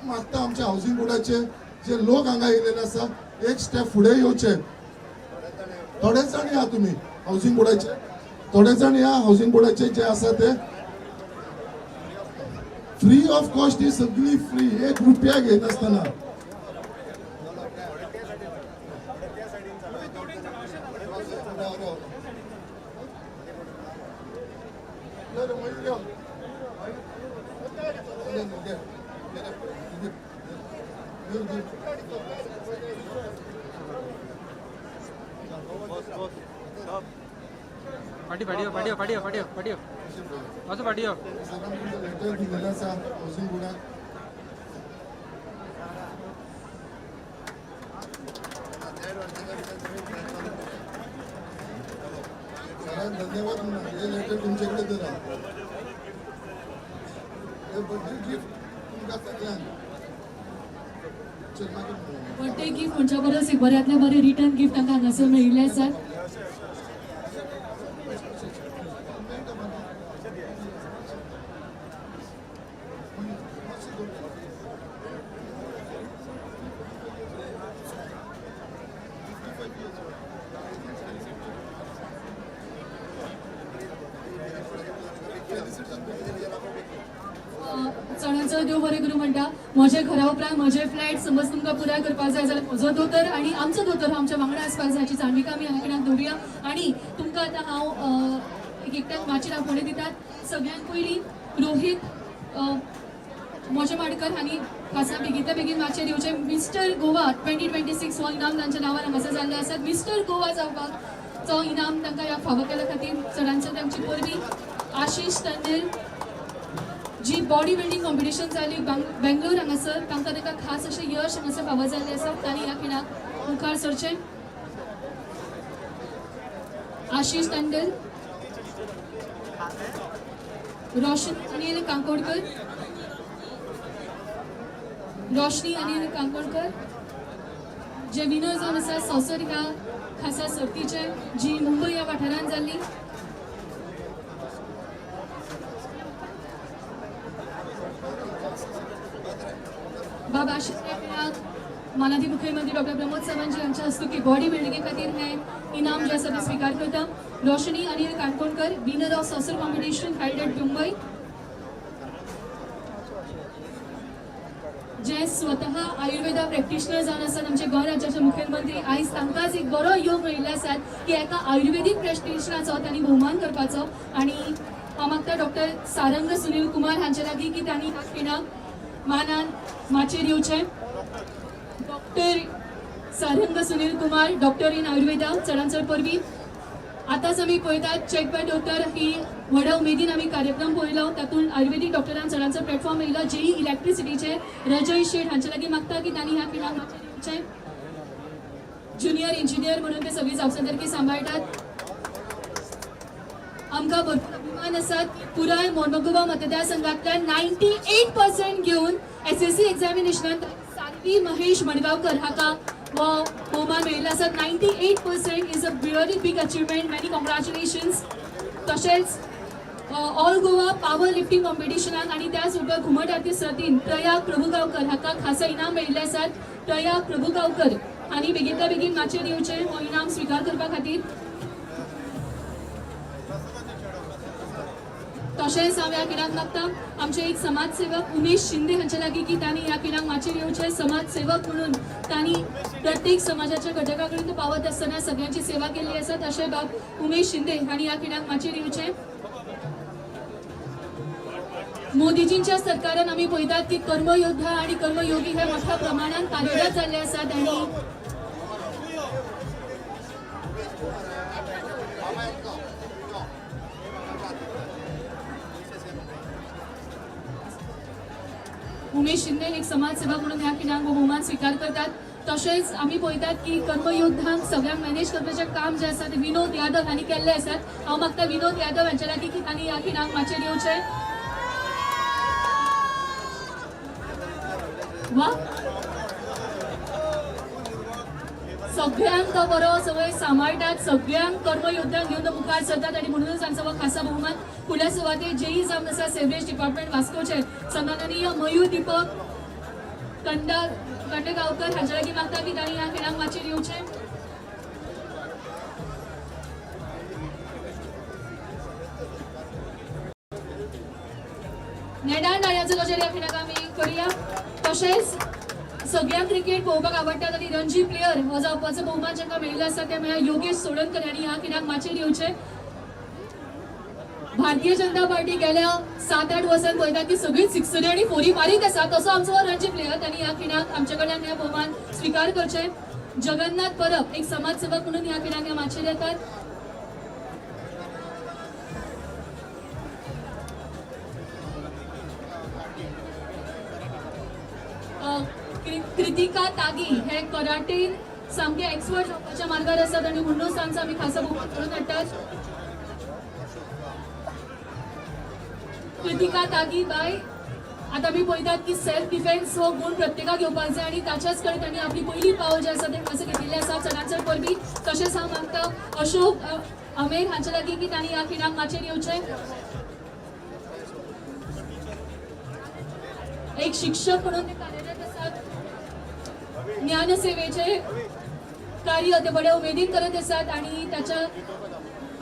मागता आमच्या हावजींग बोर्डाचे जे लोक हांगा येयलेले आसा एक स्टेप फुडें येवचे. थोडे जाण या तुमी हावजींग बोर्डाचे, थोडे जाण ह्या हावजींग बोर्डाचे जे आसा ते फ्री ऑफ कॉस्ट, ही सगळी फ्री, 1 रुपया घेनासतना. लेटर दिलेलें आसा हावजींग बोर्डाक. सरांक धन्यवाद म्हणून हे लेटर तुमचे कडेन धरा, हे बर्थडे गिफ्ट तुमकां सगळ्यांक. बर्थडे गिफ्ट म्हणच्या परस एक बऱ्यांतलें बरें रिटर्न गिफ्ट तांकां हांगासर मेळिल्लें आसा. दोतोर देव बरें करूं म्हणटा. म्हजे घरा उपरांत म्हजे फ्लॅट समज तुमकां पुराय करपाक जाय जाल्यार म्हजो दोतोर आनी आमचो दोतोर आमच्या वांगडा आसपाक जाय हाची जाणविकाय आमी ह्या खिणाक दवरुया. आनी तुमकां आतां हांव एक एकट्याक माचयेर आपोवणें दितात. सगळ्यांत पयलीं रोहीत मोजेमाडकर हांणी खासा बेगींतल्या बेगीन माचयेर येवचें. मिस्टर गोवा 2026 हो इनाम तांच्या नांवान हांगासर जाल्लें आसा. मिस्टर गोवा जावपाक जो इनाम तांकां ह्या फावो केल्या खातीर चडांत चड तांची परबीं. आशिश तंदेल जी बॉडी बिल्डींग कॉम्पिटिशन जाली बेंगलोर हांगासर तांकां ताका खास अशें यश हांगासर फावो जाल्लें आसा. तांणी ह्या खिणाक मुखार सरचें. आशिश तंडेल, रोशन अनिल काकोडकर, रोशनी अनिल काकोडकर जे विनर जावन आसा सॉसर ह्या खासा सर्तीचे जी मुंबय ह्या वाठारांत जाल्ली. बाब आशिष मानादी मुख्यमंत्री डॉक्टर प्रमोद सावंत हांच्या हस्तुकी बॉडी बिल्डिंगे खातीर हे इनाम जे आसा ते स्विकार करता. Roshni Anil Kankonkar, winner of saucer competition held at Mumbai, जे स्वतः आयुर्वेदा प्रॅक्टिशनर जावन आसात आमचे गोंय राज्याचे मुखेलमंत्री आयज तांकांच एक बरो योग मेळिल्लो आसात की एका आयुर्वेदीक प्रॅक्टिशनराचो तांणी भोवमान करपाचो. आनी हांव मागता डॉक्टर सारंग सुनील कुमार हांचे लागीं की तांणी ह्या खिणाक मानान माचयेर येवचें. Doctor Sarang Sunil Kumar, doctor in Ayurveda, चडांत चड परबीं. आतांच आमी पळयतात चॅक बाय डॉक्टर ही व्हडा उमेदीन आमी कार्यक्रम पळयलो, तातूंत आयुर्वेदीक डॉक्टरान चडांत चड प्लॅटफॉर्म येयलो. जेई इलेक्ट्रिसिटीचे रजय शेठ हांचे लागीं मागता की तांणी ह्या खिणाक माचयेर येवचें. ज्युनियर इंजिनियर म्हणून ते सगळी जापसालदारकी सांबाळटात. आमकां भरपूर अभिमान आसा पुराय मोर्मुगोवा मतदारसंघांतल्यान 98% घेवन SSC एग्जामिनेशनांत साल्वी महेश मडगांवकर हाका हो भोवमान मेळिल्लो आसा. 98% is a very big achievement. Many congratulations. तशेंच ऑल गोवा पावर लिफ्टींग कॉम्पिटिशनान आनी त्याच बरोबर घुमट आरती सर्तीन प्रयाग प्रभुगांवकर हाका खासा इनाम मेळिल्लें आसात. प्रयाग प्रभुगांवकर हांणी बेगींतल्या बेगीन माचयेर येवचें हो इनाम स्विकार करपा खातीर. तशेंच हांव ह्या खिणाक मागता आमचे एक समाजसेवक उमेश शिंदे हांचे लागीं की तांणी ह्या खिणाक माचयेर येवचें. समाजसेवक म्हणून तांणी प्रत्येक समाजाच्या घटका कडेन पावत आसतना सगळ्यांची सेवा केल्ली आसा. तशें बाब उमेश शिंदे हांणी ह्या खिणाक माचयेर येवचें. मोदीजींच्या सरकारान आमी पळयतात की कर्मयोद्धा आनी कर्मयोगी हे मोठ्या प्रमाणात कार्यरत जाल्ले आसात आनी उमेश शिंदे एक समाजसेवक म्हणून ह्या खिणाक भोवमान स्विकार करतात. तशेंच आमी पळयतात की कर्मयोद्धांक सगळ्यांक मॅनेज करपाचें काम जें आसा तें विनोद यादव हांणी केल्लें आसात. हांव मागता विनोद यादव हांच्या लागीं की तांणी ह्या खिणाक माचयेर येवचें. वा सगळ्यांक तो बरो सगळे सांबाळटात, सगळ्यांक कर्मयोद्धांक घेवन तो मुखार सरतात आनी म्हणूनच तांचो हो खासा भोवमान. फुडल्या सुवातेर जेई जावन आसा सेवरेज डिपार्टमेंट वास्कोचे सन्माननीय मयूर दीपक कंडगांवकर हांच्या लागीं मागता की तांणी ह्या खिणाक माचयेर येवचें. नेडान टाळयांचो गजर ह्या खिणाक आमी करुया. तशेंच सगळ्यांक क्रिकेट पळोवपाक आवडटात आनी रणजी प्लेयर हो जावपाचो भोवमान जांकां मेळिल्लो आसा ते म्हळ्यार योगेश सोडणकर हांणी ह्या खिणाक माचयेर येवचें. भारतीय जनता पार्टी गेल्या 7-8 वर्सांत पळयता की सगळीच सिक्सरी आनी फोरी मारीत आसा, तसो आमचो हो रणजी प्लेयर तांणी ह्या खिणाक आमचे कडल्यान हे भोवमान स्विकार करचें. जगन्नाथ परब एक समाजसेवक म्हणून ह्या खिणाक ह्या माचयेर येतात. कृतिका तागी हे कराटेन सामके एक्सपर्ट जावपाच्या मार्गार आसात आनी म्हणूनच तांचो आमी खासा भोवमान करून हाडटात. कृतिका तागी बाय आतां आमी पळयतात की सेल्फ डिफेन्स हो गूण प्रत्येकाक घेवपाक जाय आनी ताच्याच कडेन तांणी आपली पयली पावल जें आसा तें हांगासर घेतिल्लें आसा. चडांत चड परबीं. तशेंच हांव मागता अशोक अमेर हांच्या लागीं की तांणी ह्या खिणाक माचयेर येवचें. एक शिक्षक म्हणून ते कार्यरत आसात, ज्ञानसेवेचे कार्य ते बऱ्या उमेदीन करत आसात आनी ताच्या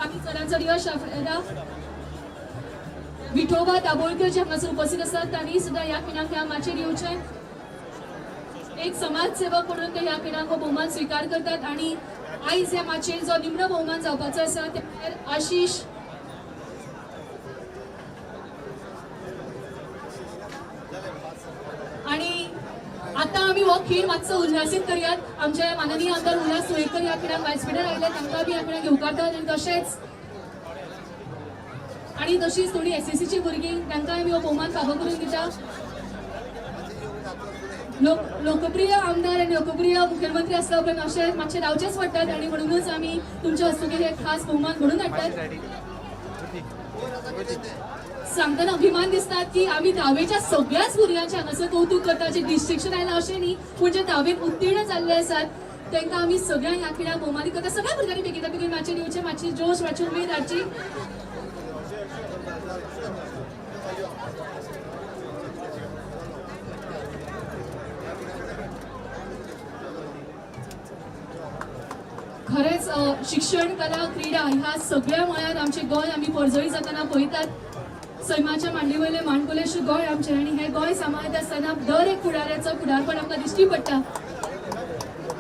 आमी चडांत चड यश आपयता. विठोबा दाभोळकर जे हांगासर उपस्थित आसात तांणी सुद्दां ह्या खिणाक ह्या माचयेर येवचें. एक समाजसेवक म्हणून ते ह्या खिणाक हो भोवमान स्विकार करतात आनी आयज ह्या माचयेर जो निमणो भोवमान जावपाचो आसा ते म्हळ्यार आशिश आणि आता आमी हो खीण मातसो उल्हासीत करयात. आमचे माननीय आमदार उल्हास तुयेंकर ह्या खिणाक व्यासपीठार आयले, तांकां बी ह्या खिणाक येवकारतात आनी तशेंच आनी तशीच थोडी एसएससीची भुरगीं तांकां आमी हो भोवमान फावो करून दिता. लोकप्रिय आमदार आनी लोकप्रिय मुखेलमंत्री आसल्या उपरांत अशें मातशें रावचेंच पडटात आनी म्हणूनच आमी तुमच्या हस्तुकीं हे खास भोवमान घडोवन हाडटात. सांगतना अभिमान दिसतात की आमी धावेच्या सगळ्याच भुरग्यांचें हांगासर कौतूक करता, जे डिस्टिंक्शन आयलां अशें न्ही, पूण जे धावेक उत्तीर्ण जाल्ले आसात तांकां आमी सगळ्यांक ह्या खिणाक भोवमानीत करता. सगळ्या भुरग्यांनी बेगीना बेगीन माचयेर येवचें, मातशी जोश, मातशी उमेद हाडची. खरेंच शिक्षण, कला, क्रिडा ह्या सगळ्या मळार आमचें गोंय आमी पर्जळी जातना पळयतात. सैमाच्या मांडी वयलें माणकुलेशें गोंय आमचें आनी हें गोंय सांबाळत आसतना दर एक फुडाऱ्याचो फुडारपण आमकां दिश्टी पडटा.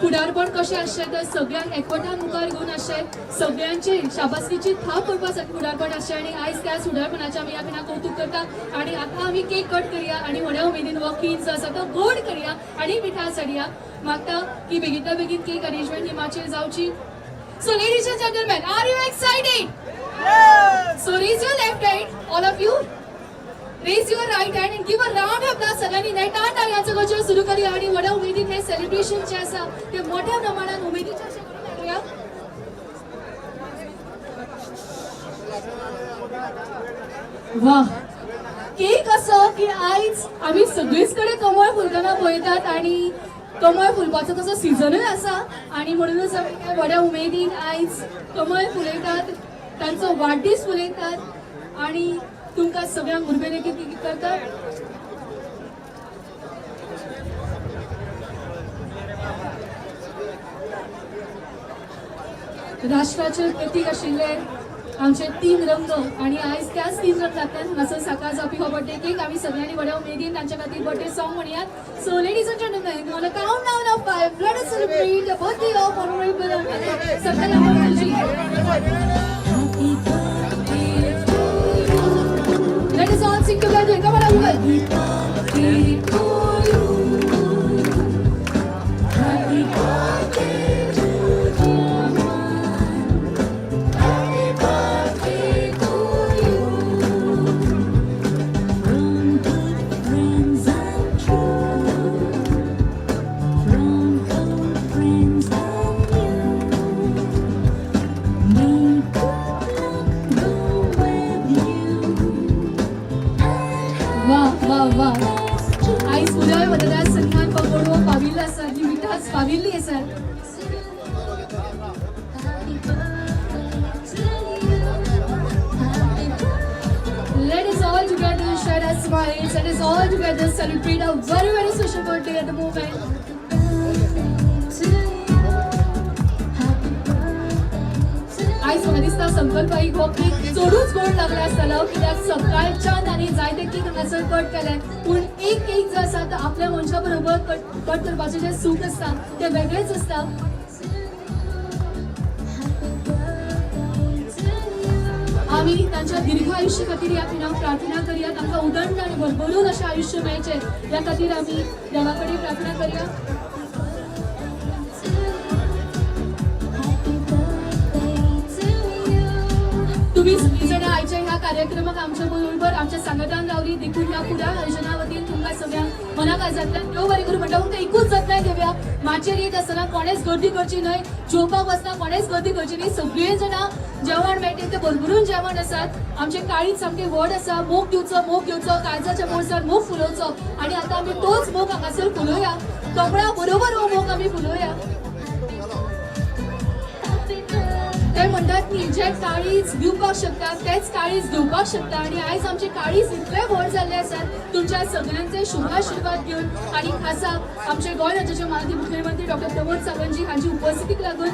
फुडारपण कशें आसचें तर सगळ्यांक एकवटान मुखार घेवन आसचें, सगळ्यांची शाबासकीची थाप करपा सारकें फुडारपण आसचें आनी आयज त्याच फुडारपणाचें आमी ह्या खिणाक कौतूक करता. आनी आतां आमी केक कट करया आनी व्हड्या उमेदीन हो खीण जो आसा तो गोड करया आनी मिठास हाडया. मागता की बेगींतल्या बेगीन केक अरेंजमेंट ही माचयेर जावची. So ladies and gentlemen, are you excited? Yes! So raise your left hand, all of you. Raise your right hand and give a round of applause. सगळ्यांनी नेटान टाळयांचो गजर सुरू करूया आणि व्हड्या उमेदीन हे सेलिब्रेशन जे आसा ते मोठ्या प्रमाणात उमेदीचे अशें करून हाडुया. वा, केक असो की आयज आमी सगळीच कडेन कमळ फुलतना पळयतात आनी कमळ फुलपाचो तसो सिजनूय आसा आनी म्हणूनच आमी व्हड्या उमेदीन आयज कमळ फुलयतात, तांचो वाडदीस फुलयतात आनी तुमकां सगळ्यांक उर्बे लेगीत करतात. राष्ट्राचे प्रतीक आशिल्ले आमचे तीन रंग आनी आयज त्याच तीन रंगांतल्यान हांगासर साकार जावपी हो बर्थडे केक आमी सगळ्यांनी व्हड्या उमेदीन तांच्या खातीर बर्थडे सॉंग म्हणयात. So ladies and gentlemen, on a count down of 5, let us celebrate the birthday of honourable Sankalp Amonkar. Let us all sing together. Come on, everyone. Happy birthday to you. Happy birthday to you. Happy birthday to you. From good friends and true. From old friends and new. May good luck go with you. वा वा वा, आयज पुराय मतदारसंघान पगडो पाविल्लो आसा, ही मिठास पाविल्ली आसा. Let us all together share our smiles. Let us all together celebrate a very very special birthday at the moment. आयज म्हाका दिसता संकल्प भाईक हो केक चडूच गोड लागला आसतलो, कित्याक सकाळच्यान आनी जायते केक हांगासर कट केले, पूण एक केक जो आसा तो आपल्या मनशा बरोबर कट करपाचें जें सूख आसता तें वेगळेंच आसता. आमी तांच्या दीर्घ आयुष्य खातीर ह्या खिणाक प्रार्थना करया, तांकां उदंड आनी भरभरून अशें आयुष्य मेळचें ह्या खातीर आमी देवा कडेन प्रार्थना करया. तुम्ही सगळीं जाणां आयच्या ह्या कार्यक्रमाक आमच्या बरोबर आमच्या सांगातान रावली देखून ह्या पुराय आयोजना वतीन तुमकां सगळ्यांक मना काळजांतल्यान देव बरें करूं म्हणटा. फक्त एकूच जतनाय घेवया, माचयेर येत आसतना कोणेच गर्दी करची न्हय, जेवपाक वचना कोणेच गर्दी करची न्हय. सगळीं जाणां जेवण मेळटा तें भरभरून जेवण आसात. आमचें काळीज सामकें व्हड आसा, मोग दिवचो, मोग घेवचो, काळजाच्या बोल्सार मोग फुलोवचो आनी आतां आमी तोच मोग हांगासर फुलोवया, कमळा बरोबर हो मोग आमी फुलोवया. ते म्हणटात न्ही, जे काळीज दिवपाक शकता तेच काळीज घेवपाक शकता आनी आयज आमचे काळीज इतले व्हड जाल्ले आसात तुमच्या सगळ्यांचे शुभाशिर्वाद घेवन आनी खासा आमचे गोंय राज्याचे माननीय मुख्यमंत्री डॉक्टर प्रमोद सावंतजी हांची उपस्थितीक लागून.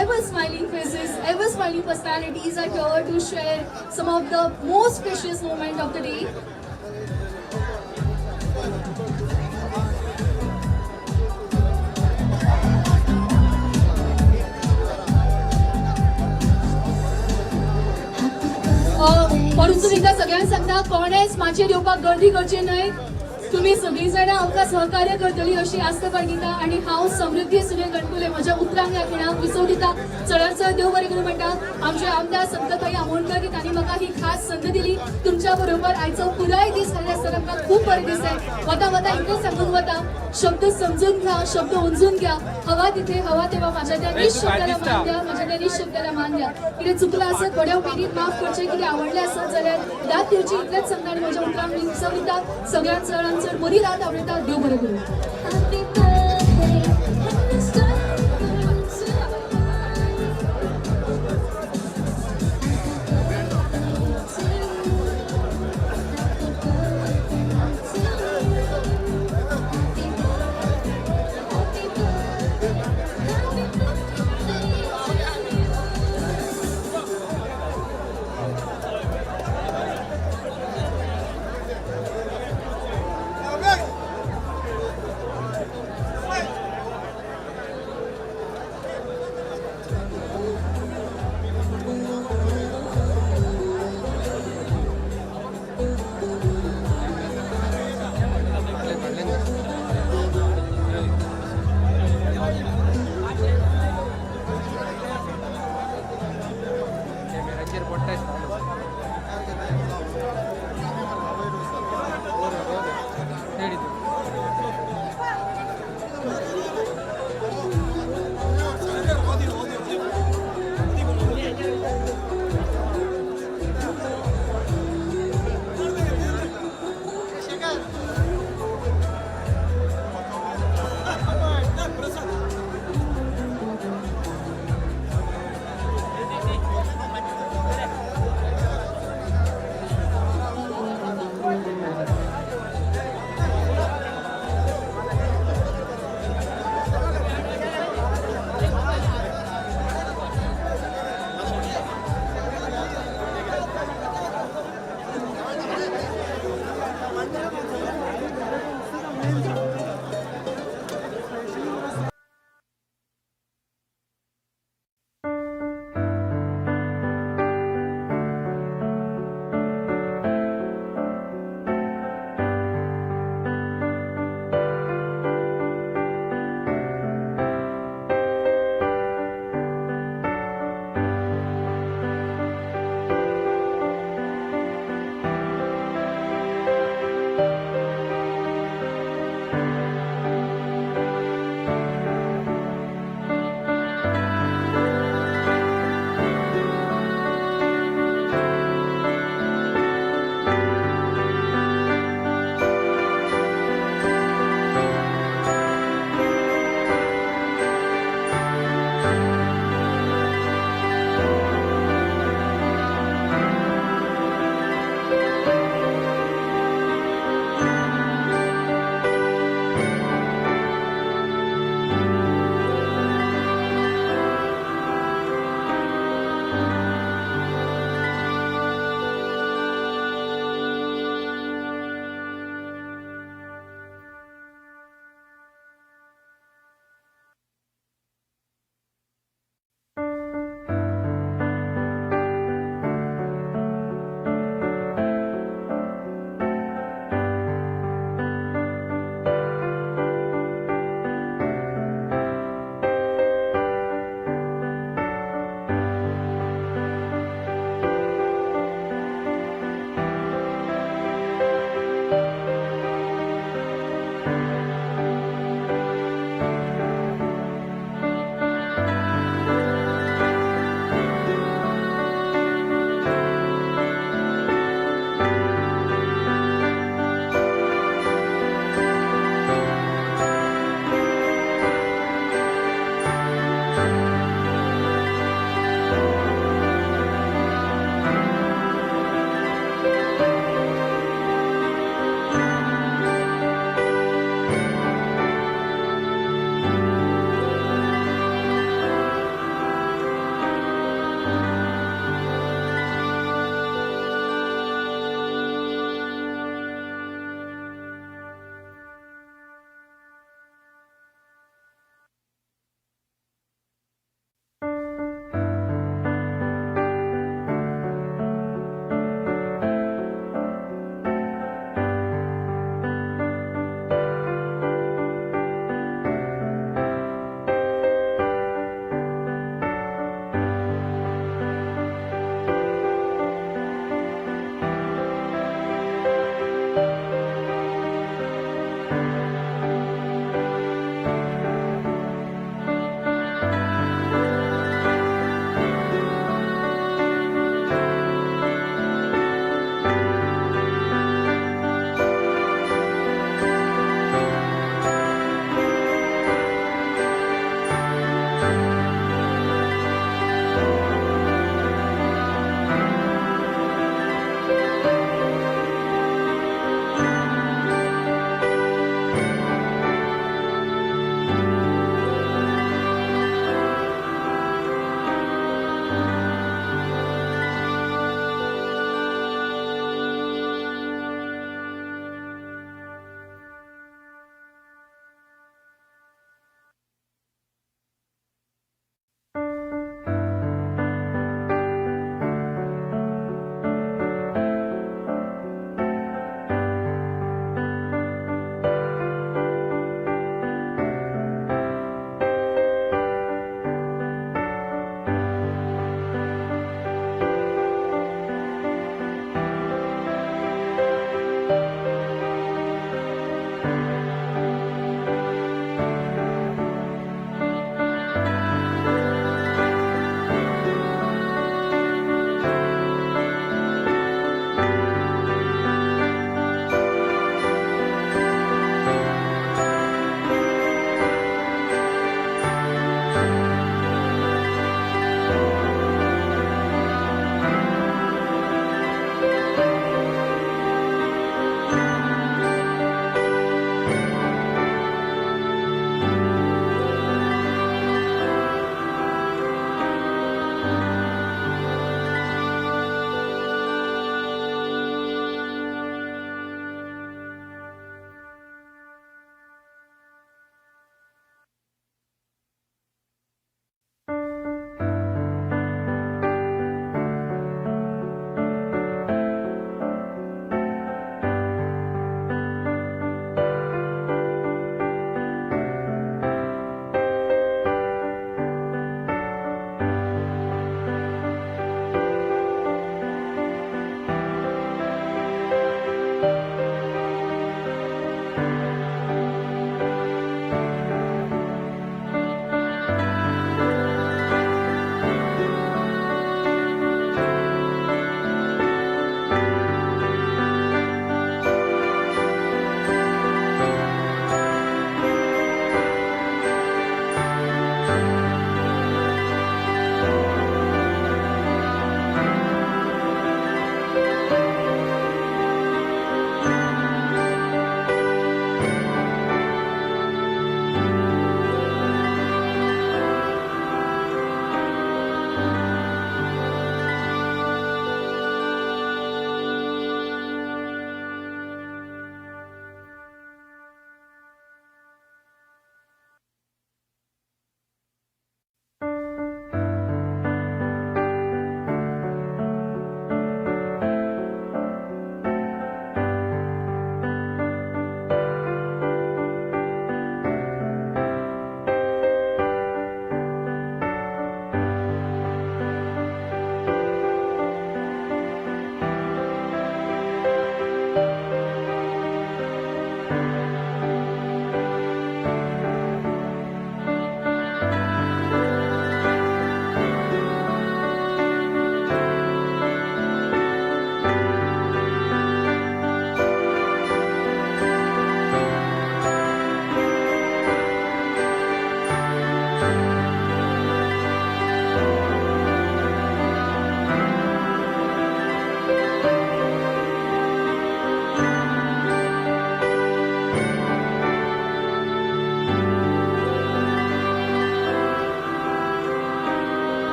Ever Ever smiling faces, ever smiling personalities are here to share some of the most precious moment of the day. परतून एकदा सगळ्यांक सांगता, कोणेच माचयेर येवपाक गर्दी करची न्हय. तुमी सगळीं जाणां आमकां सहकार्य करतली अशी आस्त बाळगिता आनी हांव समृद्धी सुनील गणकुले म्हज्या उतरांक ह्या खिणाक विसव दिता. चडात चड देव बरें करूं म्हणटा आमचे आमदार संकल्पभाई आमोणकर की तांणी म्हाका ही खास संद दिली. तुमच्या बरोबर आयचो पुराय दीस घालता आसतना आमकां खूब बरें दिसलें. वता वता इतलें सांगून वता, शब्द समजून घ्या, शब्द उमजून घ्या. हवा तिथे हवा तेव्हा माझ्या त्या निशब्दाला मान द्या, माझ्या त्या निशब्दाला मान द्या. कितें चुकलां आसत बऱ्या उमेदीन माफ करचें, कितें आवडलें आसत जाल्यार दाद दिवची. इतलेंच सांगता आनी म्हज्या उतरांक विसव दिता. सगळ्यांत चड चड बरी रात आवडटा. देव बरें करूं.